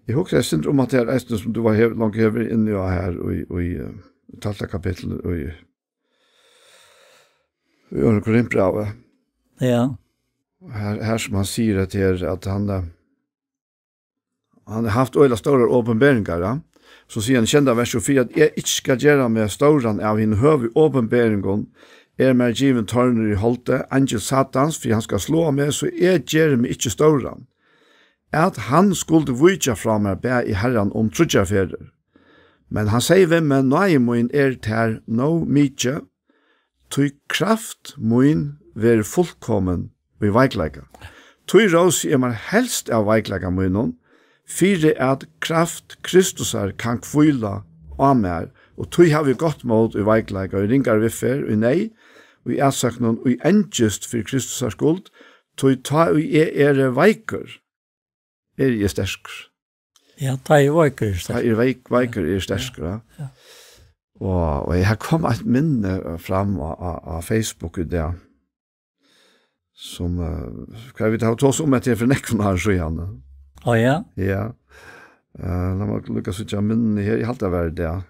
Eg hugsi, eg syns um at tað er eisini, sum tú var her, langt her inni og her, og í, og í, eh, tólvta kapittul, og í, í Korintbrævi. Ja. Her, her sum hann sigur at her, at hann, eh, hann hevur havt øgiliga stórar opinberingar, ja. So sigur hann í sjeynda versi, "Og fyri at eg ikki skal gera meg stóran av hinum høgu opinberingum, er mær givin tornur í holdið, eingil Satans, fyri hann skal sláa meg, so eg geri meg ikki stóran. At hann skuldi víkja frá mær, bað eg Harran um tríggjar ferðir. Men hann segði við meg, náði mín er tær nóg mikið, tí kraft mín verður fullkomin í veikleika. Tí rósi eg mær helst av veikleika mínum, fyri at kraft Kristusar kann hvíla á mær, og tí havi eg gott mót í veikleika, í ringari viðferð, í neyð, í atsóknum, í angist fyri Kristusar skuld, tí tá ið eg eri veikur, eri eg sterkur." Ja, tá eg veikur, er Tá sterkur. Eg veik, veikur, eri eg sterkur, ja. Ja. Og, og her kom eitt minni fram á, á, á Facebook í dag, sum, eh, hvat vit hava tosað um at tað er fyri nógvum árum síðan. Á, ja? Ja. Eh, lat meg líka síggja minni her, eg haldi, tað var í dag.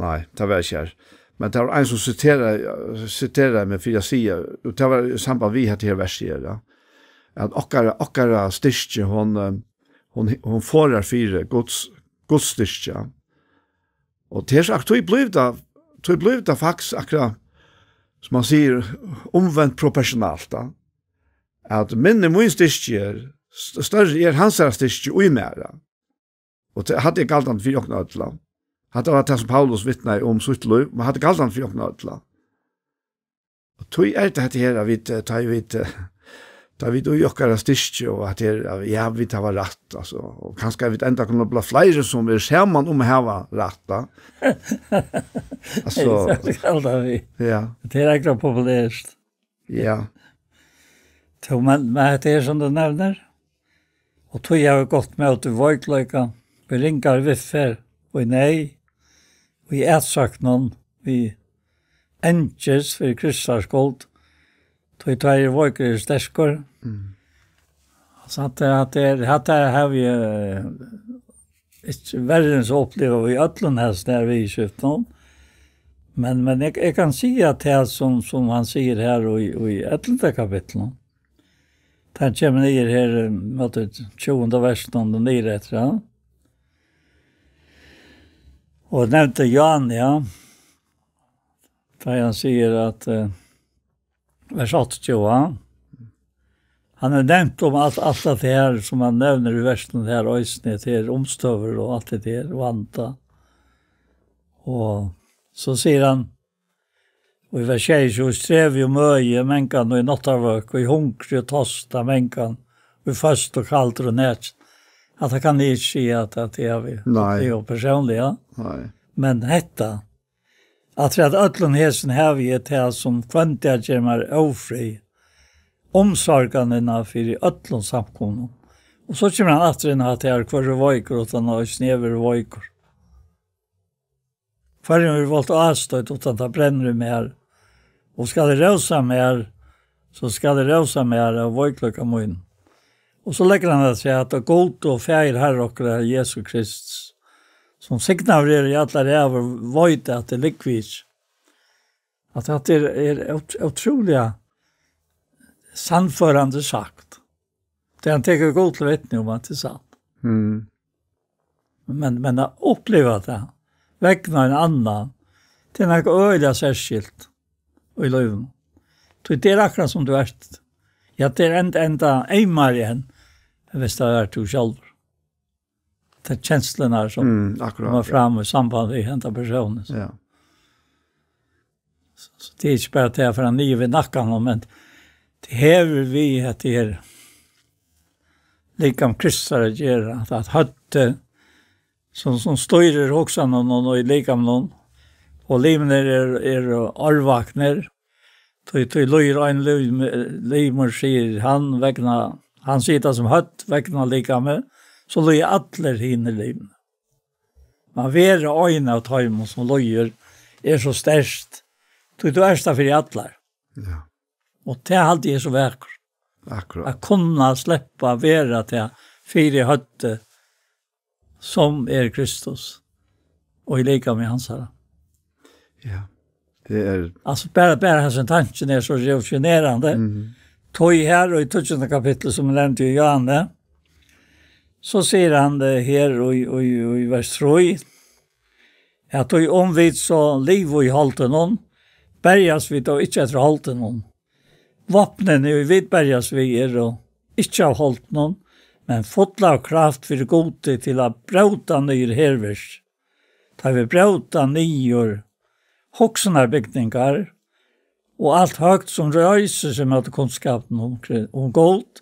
Nei, tað var ikki her. Men tað var ein, sum siteraði, siteraði meg fyri at siga, og tað var í samband við hetta her versið her, ja, at okkara, okkara styrki, hon, eh, hon, hon forðar fyri Guds, Guds styrki, ja. Og til sagt, tí blívur tað, tí blívur tað faktiskt akkurát, sum man sigur, umvent proportionalt, da. At minni mín styrki er, st-, størri er hansara styrki í mær, ja. Og tað, hatta er galdandi fyri okkum øll, ja. Hatta var tað, sum Paulus vitnaði um sítt lív, men hatta er galdandi fyri okkum øll, ja. Og tí er tað hetta her, at vit, eh, tá ið vit, eh, tá ið vit í okkara styrki, og at her, ja, vit hava rætt, altso, og kanska vit enda kunnu blíva fleiri sum eru saman um at hava rætt, da. Altso, Tað skal tað við. Ja. Tað er akkurát populært. Ja. Tó, men, men hetta er sum tú nevnir, og tí havi eg gott mót í veikleika, í ringari viðferð, í neyð, í atsóknum, í angist fyri Kristusar skuld, tí tá eg eri veikur, eri eg sterkur. Mm. So at, at, at, at her havi eg, eh, ikki verri enn so uppliva í øllum hesum her viðurskiftunum. Men, men eg, eg kann siga at tað sum, sum hann sigur her í, í ellivta kapitlinum, tað kemur niður her, eh, móti tjúgunda versinum og niður eftir, ja. Og nevndi Jan, ja. Tá hann sigur at, eh, vers áttaogtjúgu, ja. hann hevur nevnt um alt, alt tað her, sum hann nevnir í versinum her eisini, til umstøður og alt tað her, vanda. Og so sigur hann, og í vers sjeyogtjúgu, strevi og møði, mangan og í náttarvøk, og í hungri og tosta, mangan, og í føst og kaldur og nakin. At hann kann ikki siga, at, at eg havi Nei. upplivað persónliga. Nei. Men hetta, at at øllum hesum havi eg tað, sum hvønn dag ger mær ófrið, umsorganina fyri øllum samkomum. Og so kemur hann aftur inn á at her, hvør er veikur, uttan eisini eg verði veikur. Hvørjum er volt ástøtt, uttan tað brennur í mær. Og skal eg rósa mær, so skal eg rósa mær av veikleika mínum. Og so leggur hann at seg at Gud og Faðir Herra okkara Jesu Krist, sum signaður er í allar ævir, veit at tað liggur við. At hatta er, er ótr-, ótrúliga sannførandi sagt. Tað hann tekur Gud til vitni um at tað er sant. Mm. Men, men at uppliva tað, vegna ein annan, tað er nakað øgiliga serskilt í lívinum. Tí tað er akkurát sum tú ert. Ja, tað er enda, enda eymari enn, hvis tað er tú sjálvur. Tað er kenslurnar sum Mm, akkurát, koma ja. fram í samband við henda persónin. Ja. So, so tað er ikki bara tað at fara niður við nakkan, men tað hevur við at tað er likam Kristus at gera, at, at høvdið sum, sum stýrir hugsanum og, og í likamnum, og limir eru, eru árvaknir, tí, tí líður ein lim-, limur, sigur hann, vegna, hann sigur tað sum høvd vegna likami, so líða allir hinir limir. Man vera ein av teimum sum líður er so sterkt, tí tú ert tað fyri allar. Ja. Og tað haldi eg er so vakurt. Akkurát. At kunna sleppa at vera tað fyri høvdið, sum er Kristus, og í likami hansara. Ja, tað er Altso, bara, bara hasin tankin er so revolusjonerandi. Mhm. Tí her og í tíggjunda kapitli, sum eg nevndi í Johanne, so sigur hann tað her í, í, í vers trý, at tí um vit so liva í holdinum, berjast vit tó ikki eftir holdinum. Vápnini, ið vit berjast við, eru ikki av holdinum, men full av kraft fyri Gudi til at bróta niður hervirki. Tá vit bróta niður hugsanarbygningar og alt høgt, sum reisir seg móti kunnskapinum um Kri-, um Gud,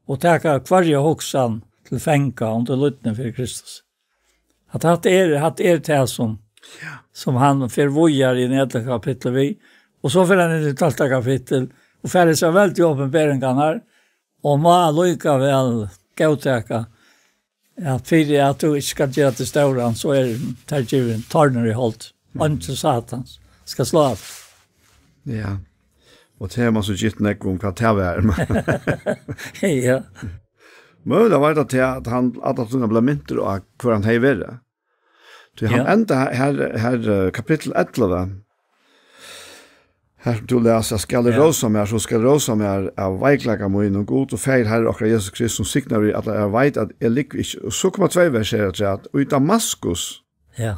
og taka hvørja hugsan til fanga undir lýdni fyri Kristus. At hatta er, hatta er tað sum, Ja. sum hann fer víðari í ellivta kapitli við, og so fer hann inn í tólvta kapittul, og fær hesar veldigu opinberingarnar, og má allíkavæl góðtaka, at fyri at tú ikki skal gera teg stóran, so er tær givin tornur í hold. Eingil Satans skal sláa teg. Ja. Og tað er man so gitt nógv um, hvat tað var. Ja. Møguliga var tað til, at hann, at hann bleiv mintur á, hvør hann hevði verið. Tí hann Ja. enda her, her, eh, kapittul ellivu. Her sum tú lesa, skal eg Ja. rósa mær, so skal eg rósa mær av veikleika mínum, Gud og Faðir Herra okkara Jesus Kristus, sum signar við, at eg veit, at eg liggi ikki. Og so koma tvey vers her afturat. Og í Damaskus, Ja.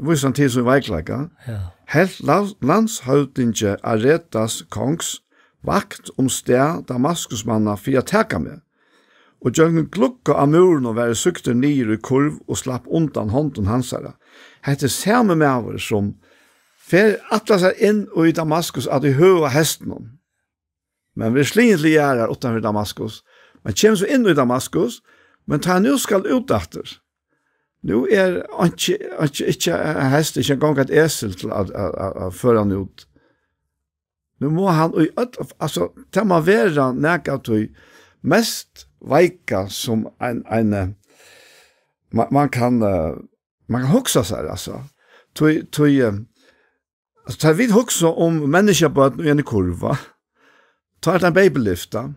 vísir hann til sín veikleika, Ja. helt la-, landshøvdingi Aretas kongs vakt um stað Damaskusmanna fyri at taka meg. Og gjøgnum glugga á múrinum var eg søktur niður í kurv og slapp undan hondum hansara. Hetta er sami maður, sum fer, ætlar sær inn í Damaskus at í høga hestinum. Men verður sligin til jarðar uttanfyri Damaskus. Men kemur so inn í Damaskus, men tá hann nú skal út aftur, nú er einki, einki, ikki ein hestur, ikki eingong eitt esel til at, at, at, at føra hann út. Nú má hann í øll, altso, tað má vera nakað av tí mest veika sum ein, ein, eh, man, man kann, eh, man kann hugsa sær, altso. Tí, tí, eh, altso, tá vit hugsa um menniskjabørn í eini kurv, tá er tað ein babylift, tá.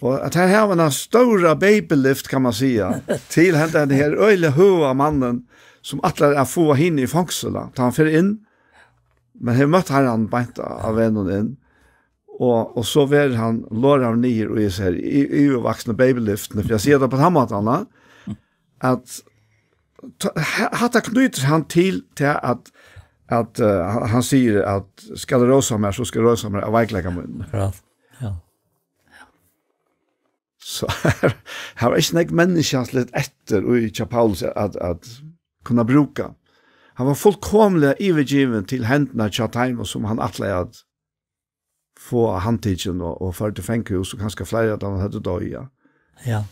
Og at her hava eina stóra babylift, kann man siga, til henda, henda her øgiliga høga mannin, sum ætlar at fáa hini í fongsul, tá hann fer inn, men hevur møtt Harran beint á, á vegnum inn. Og, og so verður hann loraður niður í hesi her y-, yvirvaksnu babyliftini, fyri at siga tað á tann mátan, at ta-, ha-, hatta knýtir hann til, til at, at, eh, hann, hann sigur at, "Skal eg rósa mær, so skal eg rósa mær av veikleika mínum." Ja, ja. So her, her var ikki nógv menniskjaligt eftir í hjá Paulus at, at kunna brúka. Hann var fullkomiliga yvirgivin til hendurnar hjá teimum, sum hann ætlaði at fáa handtikin og, og ført til fangahús, og kanska fleiri av teimum høvdu doyð, ja. Ja.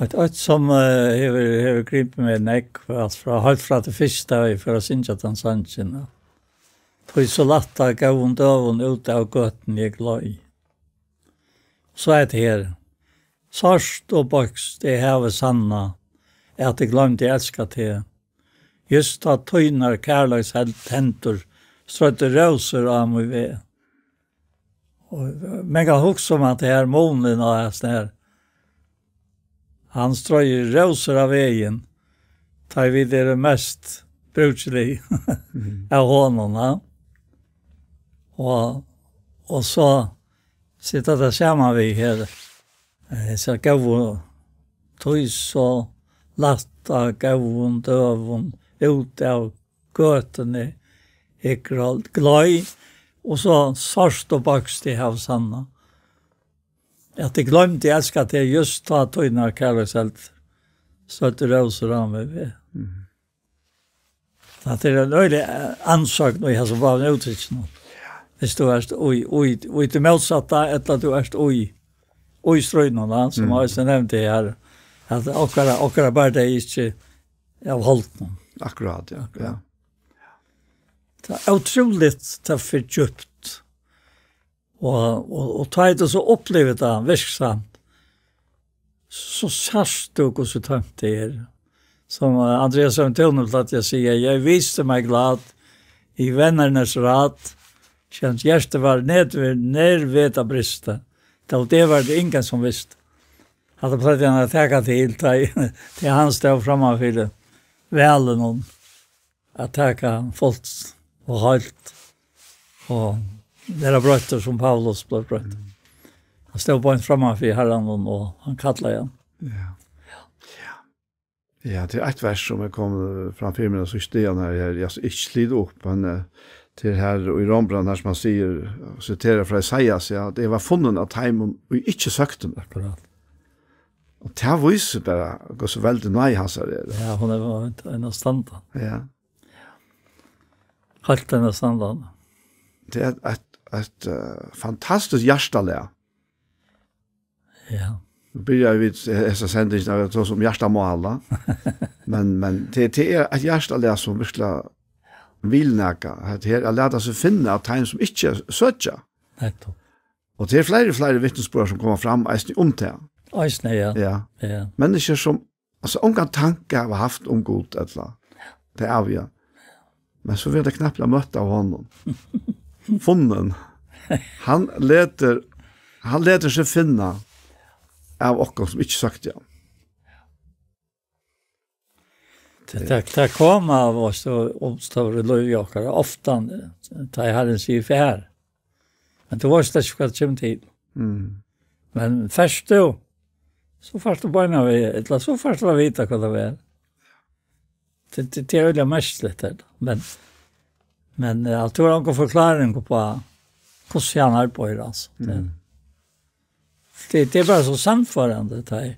Eitt, eitt sum, eh, hevur, hevur gripið meg nógv, alt frá, heilt frá tí fyrsta, eg fór at syngja tann sangin, ja. Tí so lætt at góðum døgum út av gøtuni eg gloy. So er tað her. Sárt og beiskt eg havi sannað, at eg gloymdi elska teg. Júst tá tínar kærleiks held-, hendur streiddu rósur á mín veg. Og man kann hugsa um at tað er munin á hasum her. Hann streiðir rósur á vegin, tá ið vit eru mest brúkilig av honum, ja. Og, og so sita tað saman við her, eh, hesa góðu, tí so lætt á góðum døgum út av gøtuni, eg gl-, gloy, og so sárt og beiskt eg havi sannað. At eg gloymdi elska teg, júst tá tínar kærleiksheld støddu rósur á meg við. Mhm. Tað er ein øgiligur, eh, ansøgn í hasum báðum úttrykkunum. Viss tú ert í, í, í tí mótsatta, ella tú ert í, í stríðnum, ja, sum Mhm. eisini nevndi her, at okkara, okkara bardagi ikki av holdnum. Akkurát, ja. Ja. Tað er ótrúligt, tað fer djúpt. Og, og, og tá tú so upplivir tað virksamt, so sært tú, hvussu tómt tað er. Sum, eh, Andreas Søren Thune plagdi at siga: "Jeg viste mig glad i vennernes rad, skjønt hjertet var nedve-, nedveget og bristet. Til det var det ingen som vidste." Hatta plagdi hann at taka til, tá, tá hann stóð framman fyri valinum, at taka fult og heilt, og vera broyttur, sum Paulus bleiv broyttur. Mm. Hann stóð beint framman fyri Harranum, og hann kallaði hann. Ja. Ja. Ja, tað er eitt vers, sum er komið fram fyri meg, og so stiger hann her, her, eg skal ikki slita upp, men, eh, tað er her í Rómbrævinum, her sum hann sigur, og siterar frá Esaias, ja, at eg var funnin av teimum, og ikki søktu meg. Akkurát. Og tað vísir bara, hvussu veldig nei hansara er. Ja, hon er bara ein av standard. Ja. Heilt ein av standard. Tað er eitt, eitt, eh, fantastiskt hjartalag. Ja. Nú byrjaðu vit hesa sendingina at tosa um hjartamál, men, men tað, tað er eitt hjartalag sum virkuliga vil nakað. At her at lata seg finna av teimum sum ikki søkja. Nettupp. Og tað er fleiri, fleiri vitnisburðir sum koma fram eisini um tað. Eisini, ja. Ja. Ja. Menniskjur sum, altso, ongan tanka hava havt um Gud, ella tað æviga. Men so verður tað knappliga møtt av honum. Funnin. Hann letur, hann letur seg finna av okkum sum ikki søktu hann. Tað, tað, tað koma av okkum, stóru lív í okkara, ofta, tá ið Harrin sigur: "Far." Men tú veitst ikki, hvat kemur til. Mm. Men fert tú, so fært tú beinanvegin, ella so fært tú at vita, hvat tað er. Tað, tað, tað er øgiliga merkiligt, tað. Men, men, eh, tú hevur onga forklaring upp á, hvussu hann arbeiðir, altso. Tað, Mm. tað, tað er bara so sannførandi, tað er.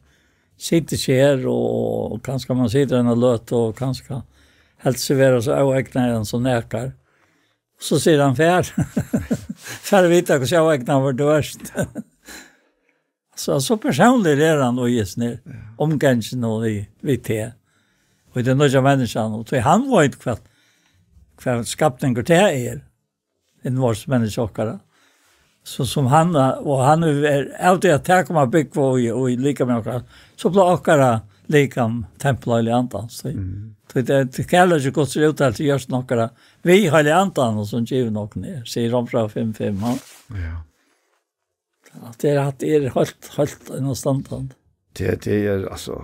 Situr ikki her, og, og kanska man situr eina løtu, og kanska helt seg vera so óegnaðan sum nakar. So sigur hann: "Far." Far at vita, hvussu óegnaður tú ert. So, so persónligur er hann, og í hesum her Ja. umgangin og við, við teg. Og í tí nýggja menniskjanum, og tí hann veit, hvat, hvat skapningur tað er, innvortis menniskja okkara. So sum hann, og hann er av tí at tað kemur at búgva í, í likami okkara, so blívur okkara likam tempul Heilaga Andans. Tí, Mm. tí tað er kærleiki Guds er úttalt í hjørtum okkara, við Heilaga Andanum, sum givin okkum er, sigur Rómbrævið fimm fimm, ha? Ja. At tað er, at tað er heilt, heilt enastandandi. Tað, tað er, altso,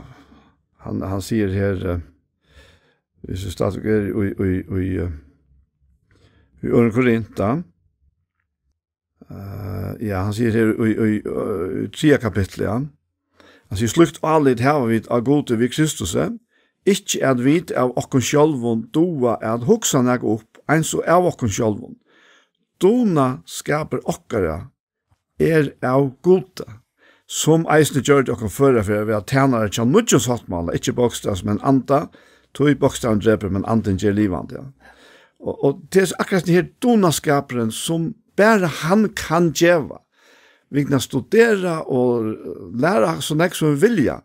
hann, hann sigur her, eh, viss vit stadigvæk eru í, í, í, eh, í Øðrum Korint, eh, ja, hann sigur her í, í, eh, triðja kapitli, ja. Hann sigur: "Slíkt álit hava vit á Gudi við Kristusi, ikki at vit av okkum sjálvum duga at hugsa nakað upp, eins og av okkum sjálvum. Dugnaskapur okkara er av Gudi, sum eisini gjørdi okkum føra fyri at vera tænarar hjá nýggjum sáttmála, ikki bókstavs, men anda, tí bókstavin drepur, men andin ger livandi, ja. Og, og tað er akkurát den her dugnaskapurin, sum bara hann kann geva. Vit kunnu studera og læra so nógv sum vit vilja,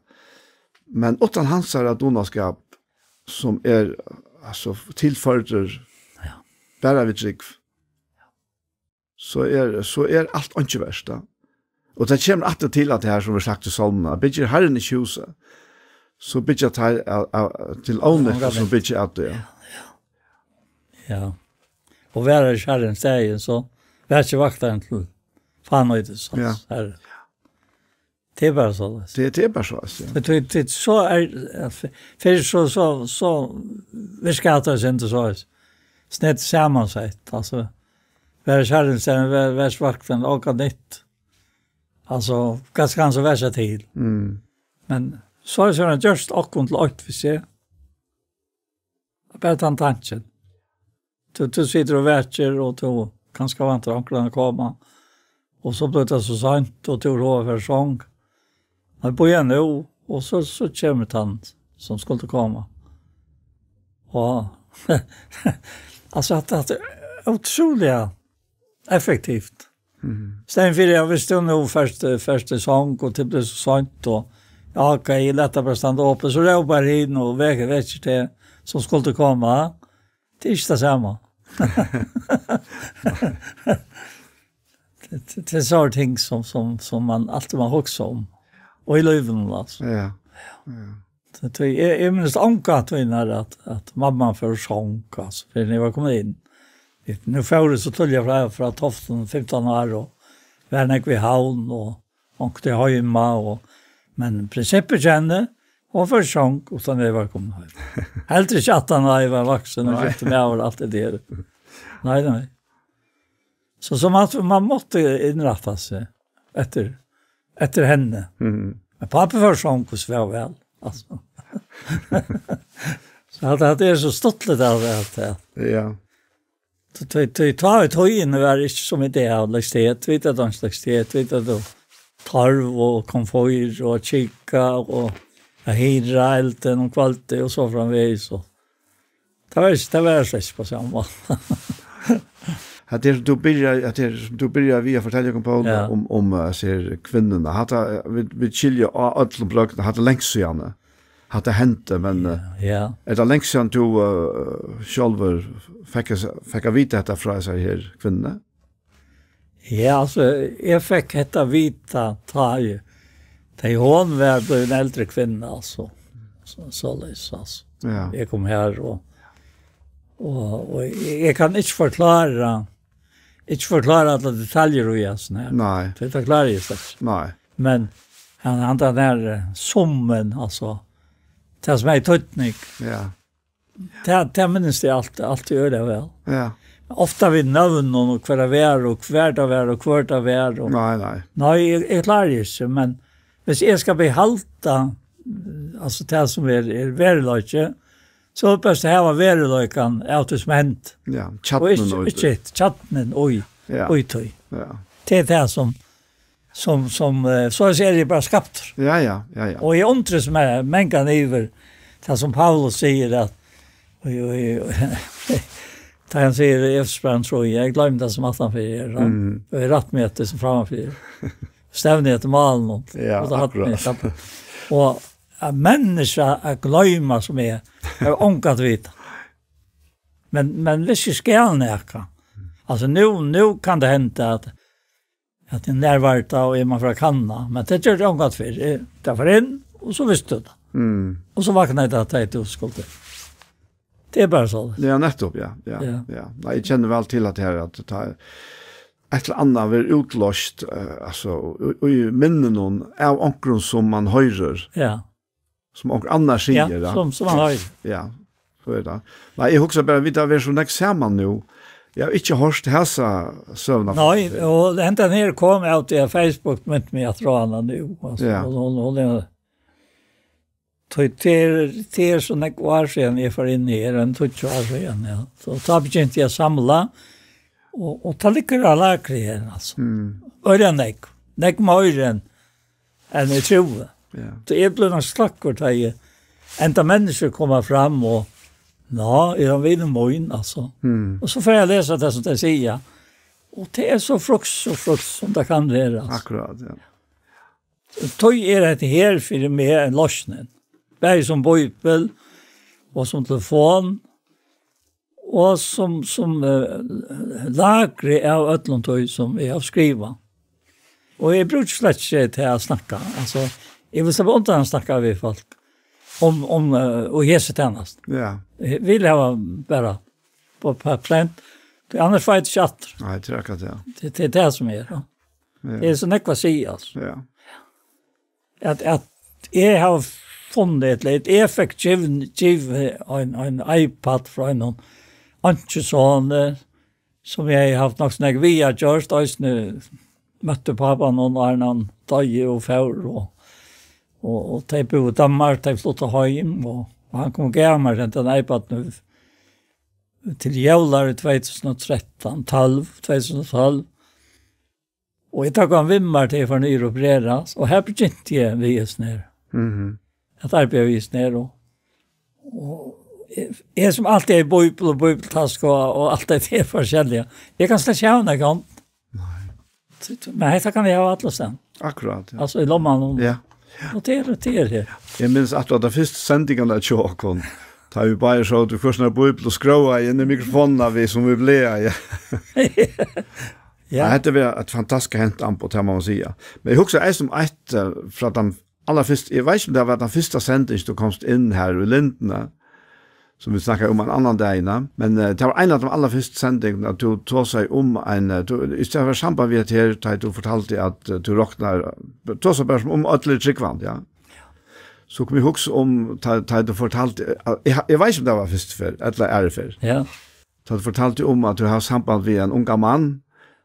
men uttan hansara dugnaskap, sum er, altso, tilførdur Ja. bara við trúgv, so er, so er alt einki vert, da. Og tað kemur aftur til at tað her, sum er sagt í Sálmunum, at byggir Harrin ikki húsið, so byggja teir av, av, til ónyttu, sum byggja av tí. Ja. Og verður ikki Harrin staðin, so verður ikki vaktarin til fánýtis, Ja. Harri. Tað er bara soleiðis. Tað, tað er bara soleiðis, ja. Men tí, tí, so er, ja, fyri, fyri so, so, so virkar tað ikki soleiðis. Snett samansett, altso, verður Harrin staðin, verður, verður vaktarin, onga nytt. Altso, hvat skal hann so vera seg til? Mm. Men so er hann gjørt okkum til eitt, vit siga. Bara tann tankin. Tú, tú situr og vekir, og tú kanska væntar onkran at koma. Og so blívur tað so seint, og tú hevur hug at fara í song. Men bíða nú, og so, so kemur tann, sum skuldi koma. Og, altso, at, at tað er ótrúliga effektivt. Mhm. Staðin fyri, ja, viss tú nú fert, fert í song, og tað blívur so seint, og, ja, ok, lat tað bara standa opið, so rópar hin, og vekir, vekir teg, sum skuldi koma. Tað er ikki tað sama. Tað, tað, tað er sovorðin ting, sum, sum, sum man altíð má hugsa um. Og í lívinum, altso. Ja. Ja. So, tí, eg, eg minnist ongantíð, nær at, at mamman fór í song, altso, fyrr enn eg var komin inn. Vit, nú fór eg so tíðliga frá, frá Toftum, fimtan ár, og var nógv í Havn, og onkuntíð heima, og, men prinsippið hjá henni, hon fór í song, uttan eg var komin heim. Heldur ikki aftan á eg var vaksin og Nei. Skifti maður og alt tað har. Nei, nei. So, so man, man mátti innrætta seg eftir, eftir henni. Mhm. Men pápi fór í song og svav væl, altso. So at, at tað er so stuttligt at, at, at Ja. Tí, tí, tí, tá í tíðini var ikki sum í dag, leggst heit, vit at leggst heit, vit at torv og komfýr og kika og at hýra eldin um kvøldið og so framvegis, og tað var ikki, tað var slett ikki á sama máta. Hatta er, tú byrjar, hatta er, tú byrjar við at fortelja okkum, Poul, Ja. um, um, eh, hesar kvinnurnar. Hatta, eh, vit, vit skilja á øllum brøgdum, hatta er langt síðani. Hatta hendi, men, Ja, eh, ja. Er tað langt síðan tú, eh, sjálvur fekk, fekk at vita hetta frá hesari her kvinnuni? Ja, altso, eg fekk hetta at vita, tá eg, tá hon var blivin eldri kvinna, altso. So, soleiðis, altso. Ja. Eg kom her, og, og, og eg, eg kann ikki forklára, ikki forklára allar detaljur í hasum her. Nei. Tí tað klári eg slett ikki. Nei. Men hann, hann, tann har, eh, summin, altso, tað sum er í týdning. Ja. Tað, tað minnist eg alt, altíð øgiliga væl. Ja. Ofta við nøvnum og hvar tað var og hvar tað var og hvør tað var og Nei, nei. Nei, eg, eg klári ikki, men viss eg skal behalda, altso, tað sum er, er veruleiki, so er best at hava veruleikan av tí sum hendi. Ja, Og kjarnin ikki, og ikki hitt, kjarnin og í, Ja. og í tí. Ja. Tað er tað sum, sum, sum, eh, so er eg bara skaptur. Ja, ja, ja, ja. Og eg undrist meg mangan yvir tað sum Paulus sigur, at, og, og, tá hann sigur í Efesusbrævinum trý, eg gloymi tað sum aftanfyri er, ja. Mm. Og eg rætti meg eftir tað sum frammanfyri. Stevni eftir málinum. Ja, Og tað hatt akkurát. meg, ja. Og at menniskja at gloyma sum er, er onga at vita. Men, men viss eg skal nakað. Altso, nú, nú kann tað henda at, at eg nærveit tað, og eg má fara at kanna. Men tað gjørdi ongantíð fyrr. Eg, tað fór inn, og so visti tú tað. Mm. Og so vaknaði tað, at tú skuldi. Tað er bara so. Ja, nettopp, ja. Ja, Ja. ja. Nei, eg kenni væl til at her, at tað er eitt ella annað verður útloyst, eh, altso, í, í minninum av onkrum sum man hoyrir. Ja. Sum onkur annar Ja, sigur, ja. sum, sum man hoyrir. Ja, so er tað. Nei, eg hugsi bara, vit hava verið so nógv saman nú. Eg havi ikki hoyrt hesa søguna Nei, fyrr. Og hendan her kom av at Facebook minti meg á hana nú, altso, Ja. og hon, hon er, tað er, tað er so nógv ár síðan eg fór inn her, enn tíggju ár síðan, ja. So tá begynti eg at samla, og, og tað liggur á lagri her, altso. Mm. Øgiliga nógv. Nógv meira enn, enn eg trúði. Ja. So eg bleiv nokk sløkkur, tá eg enda menniskju koma fram og, "Ná, er hann vinur mín, altso?" Mm. Og so fari eg at lesa tað sum tey siga. Og tað er so frukt, so frukt sum tað kann vera, altso. Akkurát, ja. Tí er hetta her fyri meg ein loysn. Bæði sum bíbel og sum telefon og sum, sum, eh, lagri av øllum tí sum eg havi skrivað. Og eg brúki slett ikki til at snakka. Altso, eg vil sleppa undan at snakka við fólk um, um, eh, og Jesu tænast. Ja. Eg vil hava bara på, på prent. Tí annars fái eg tað ikki aftur. Nei, tað er akkurát tað. Tað, tað er tað sum er, ja. Ja. Tað er so nógv at siga, altso. Ja. At, at eg havi funnið, ella at eg fekk giv-, giv ein, ein iPad frá einum einkisoni, sum eg havi havt nokk so nógv við at gjørt, eisini møtti pápan, áðrenn hann doyði og fór, og, og, og tey búðu í Danmark, tey fluttu heim, og, og hann kom og gav mær hendan iPad nú til jólar í tvey túsund og trettan, tólv, tvey túsund og tólv. Og eg tók hann við mær til eg fór niður og opereraðist, og har begynti eg við hesum her. Mhm. At arbeiða við hesum her, og, og eg, eg sum altíð er í bíbel og bíbeltaska og, og alt det der forskellige. Eg kann slett ikki hava nakað annað. Nei. Men hetta kann eg hava allastaðni. Akkurát, ja. Altso, í lommanum. Ja. Og tað er, tað er her. Eg minnist at tað fyrstu sendingarnar hjá okkum, tá vit báðir sótu í hvør sín bíbel og skróaðu inn í mikrofonina, vit sum vit bleiv, ja. Ja. Ja, hetta var eitt fantastiskt hent amboð, tað má man siga. Men eg hugsi eisini um eitt, eh, frá tann allarfyrsta, eg veit ikki um tað var tann fyrsta sending, tú komst inn her í Lindini, sum vit snakkaðu um ein annan dagin, ja. Men, eh, tað var ein av teimum allarfyrstu sendingunum, at tú tosaði um ein, eh, tú, í staðin fyri samband við hetta her, tá tú fortaldi at, eh, tú roknar, tosaði bara sum um øll eru trúgvandi, ja. So kom eg hugsa um, tá, tá tú fortaldi, eh, eg, eg veit ikki um tað var fyrstu ferð, ella aðru ferð. Ja. Tá tú fortaldi um at tú hevði samband við ein ungan mann,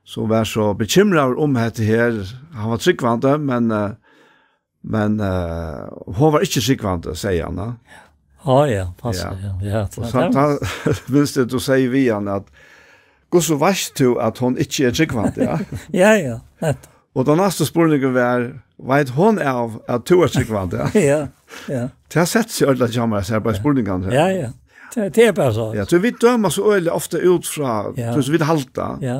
sum var so bekymraður um hetta her, hann var trúgvandi, men, eh, men, eh, hon var ikki trúgvandi, segði hann, ja. Á, ja, passa, ja. Ja, ja, Og tað, so tað tá, minnist eg, tú segði við hann at, "Hvussu veitst tú at hon ikki er trúgvandi?" Ja. Ja, ja, nettupp. Og tann næsti spurningur var, "Veit hon av at tú ert trúgvandi?" Ja. Ja, ja. Tað setti seg ordiliga hjá mær, so eg bara spurningarnar. Ja, ja. Tað, tað er bara so. Ja, so vit døma so øgiliga ofta út frá, Ja. so vit halda. Ja.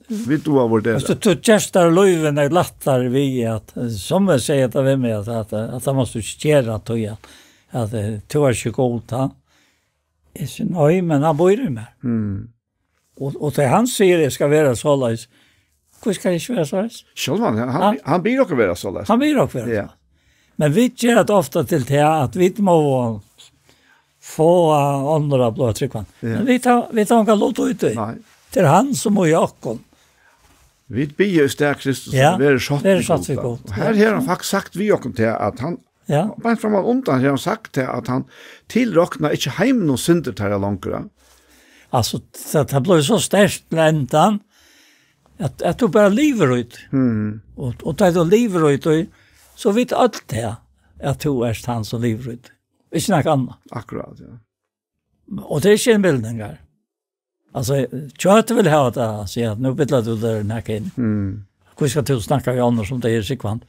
Vit duga at vurdera. Altso, tú, tú gert tær lívið nógv lættari við at, eh, sum eg sigi tað við meg, at, at, at tað mást tú ikki gera, tí at, at, eh, tú ert ikki Gud, ha? Eg sigi, nei, men hann býr í mær. Mm. Og, og tað hann sigur, eg skal vera soleiðis, hví skal eg ikki vera soleiðis? Sjálvandi, hann, hann, Ha? hann býr okkum vera soleiðis. Hann býr okkum vera Ja. soleiðis. Men vit gera tað ofta til tað, at vit má fáa onnur at blíva trúgvandi. Ja. Men vit hava, vit hava ongan lut í tí. Nei. Tað er hann sum er í okkum. Vit biðja í stað Kristus, Ja, at vera sátt verið við sátt Gud, við Gud. Og her Ja. hevur hann faktiskt sagt við okkum til, at hann, Ja. beint fram undan, hevur hann sagt til, at hann tilroknar ikki heiminum syndir teirra longur. Altso, tað, tað bleiv so sterkt til endan, at, at tú bara livir í tí. Mhm. Og, og tá tú livir í tí, so vita øll tað, at tú ert hann sum livir í tí. Ikki nakað annað. Akkurát, ja. Og tað er ikki innbildingar. Altso, kjøtið vil hava tað, siga at nú billar tú tær nakað inn. Mm. Hví skalt tú snakka við onnur sum tey eru trúgvandi?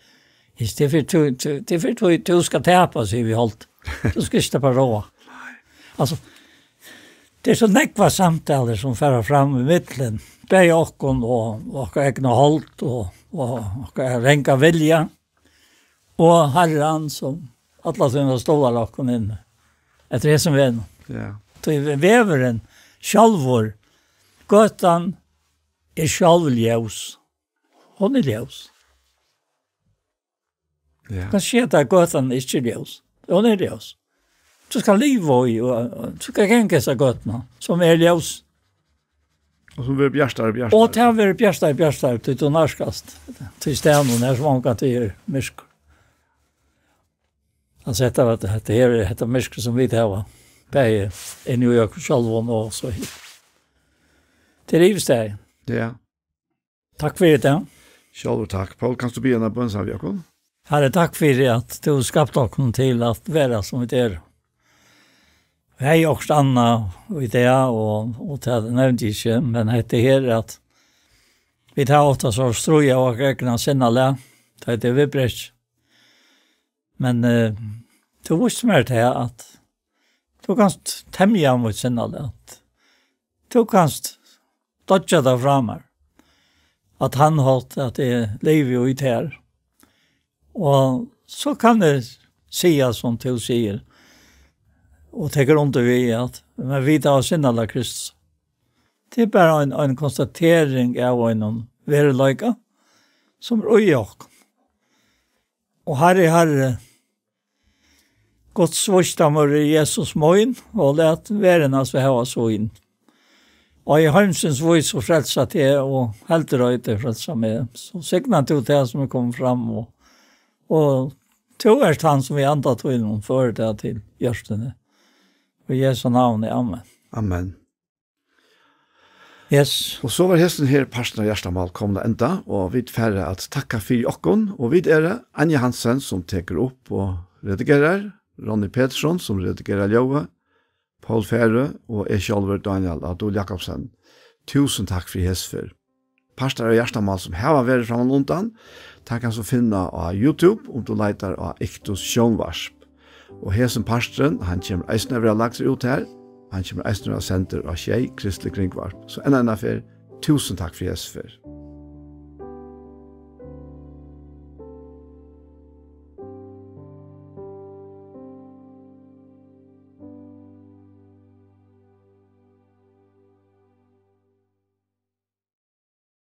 Tað er fyri tú, tú, tað er fyri tú, tú skalt tapa, siga vit í Holt. Tú skalt ikki tapa ráð. Altso, tað eru so nógvar samtalur sum fara fram ímillum bæði okkum og, og okkara egna hold og, og okkara ranga vilja. Og Harran, sum alla tíðina stovnar okkum inn eftir hesum vegnum. Ja. Tí vegurin sjálvur, gøtan er sjálv ljós. Hon er ljós. Ja. Kanska er tað gøtan ikki er ljós. Hon er ljós. Tú skalt liva í, og, og tú skalt ganga hesa gøtuna, sum er ljós. Og sum verður bjartari og bjartari. Og tað verður bjartari og bjartari, tí tú nærkast tí staðnum her, sum ongantíð er myrkur. Altso, hetta var, hetta her, hetta myrkur sum vit hava, bæði inni í okkum sjálvum og so her. Tað er yvirstaðið. Ja. Takk fyri tað. Sjálvur takk. Poul, kanst tú biðja eina bøn saman við okkum? Harri, takk fyri at tú skapti okkum til at vera sum vit eru. Vit hava okkurt annað í dag, og, og tað nevndi eg ikki, men hetta her, at vit hava ofta so stríð av okkara egna sinnalag, tá tað er viðbrekið. Men eh, tú vísti mær til at tú kanst temja mítt sinnalag. At Tú kanst dodja tað frá mær. At hann helt at eg livi í tær. Og so kann eg siga sum tú sigur. Og tekur undir við at, men vit hava sinnalag Kristus. Tað er bara ein, ein konstatering av einum veruleika, sum er í okkum. Og Harri, Harri, Guds vísdómur er Jesus mín, og lat verðina so hava sín. Og í heimsins vís og frelsa teg, og heldur ei teg frelsa meg. So signar tú tað sum er komið fram, og, og tú ert hann sum í anda tínum førir tað til hjørtuni. Í Jesu navni, amen. Amen. Yes. Og so var hesin her parturin av Hjartamál komin at enda, og vit fara at takka fyri okkum, og vit eru Anja Hansen, sum tekur upp og redigerar, Ronny Petersson, sum redigerar ljóðið, Poul Færø og eg sjálvur, Daniel Adol Jakobsen. Túsund takk fyri hesa ferð. Partar av Hjartamál, sum hava verið frammanundan, tað kanst tú finna á YouTube, um tú leitar á Iktus Sjónvarp. Og hesin parturin, hann kemur eisini at vera lagdur út har. Hann kemur eisini at vera sendur á Sjey Kristelig Kringvarp. So enn eina ferð, túsund takk fyri hesa ferð.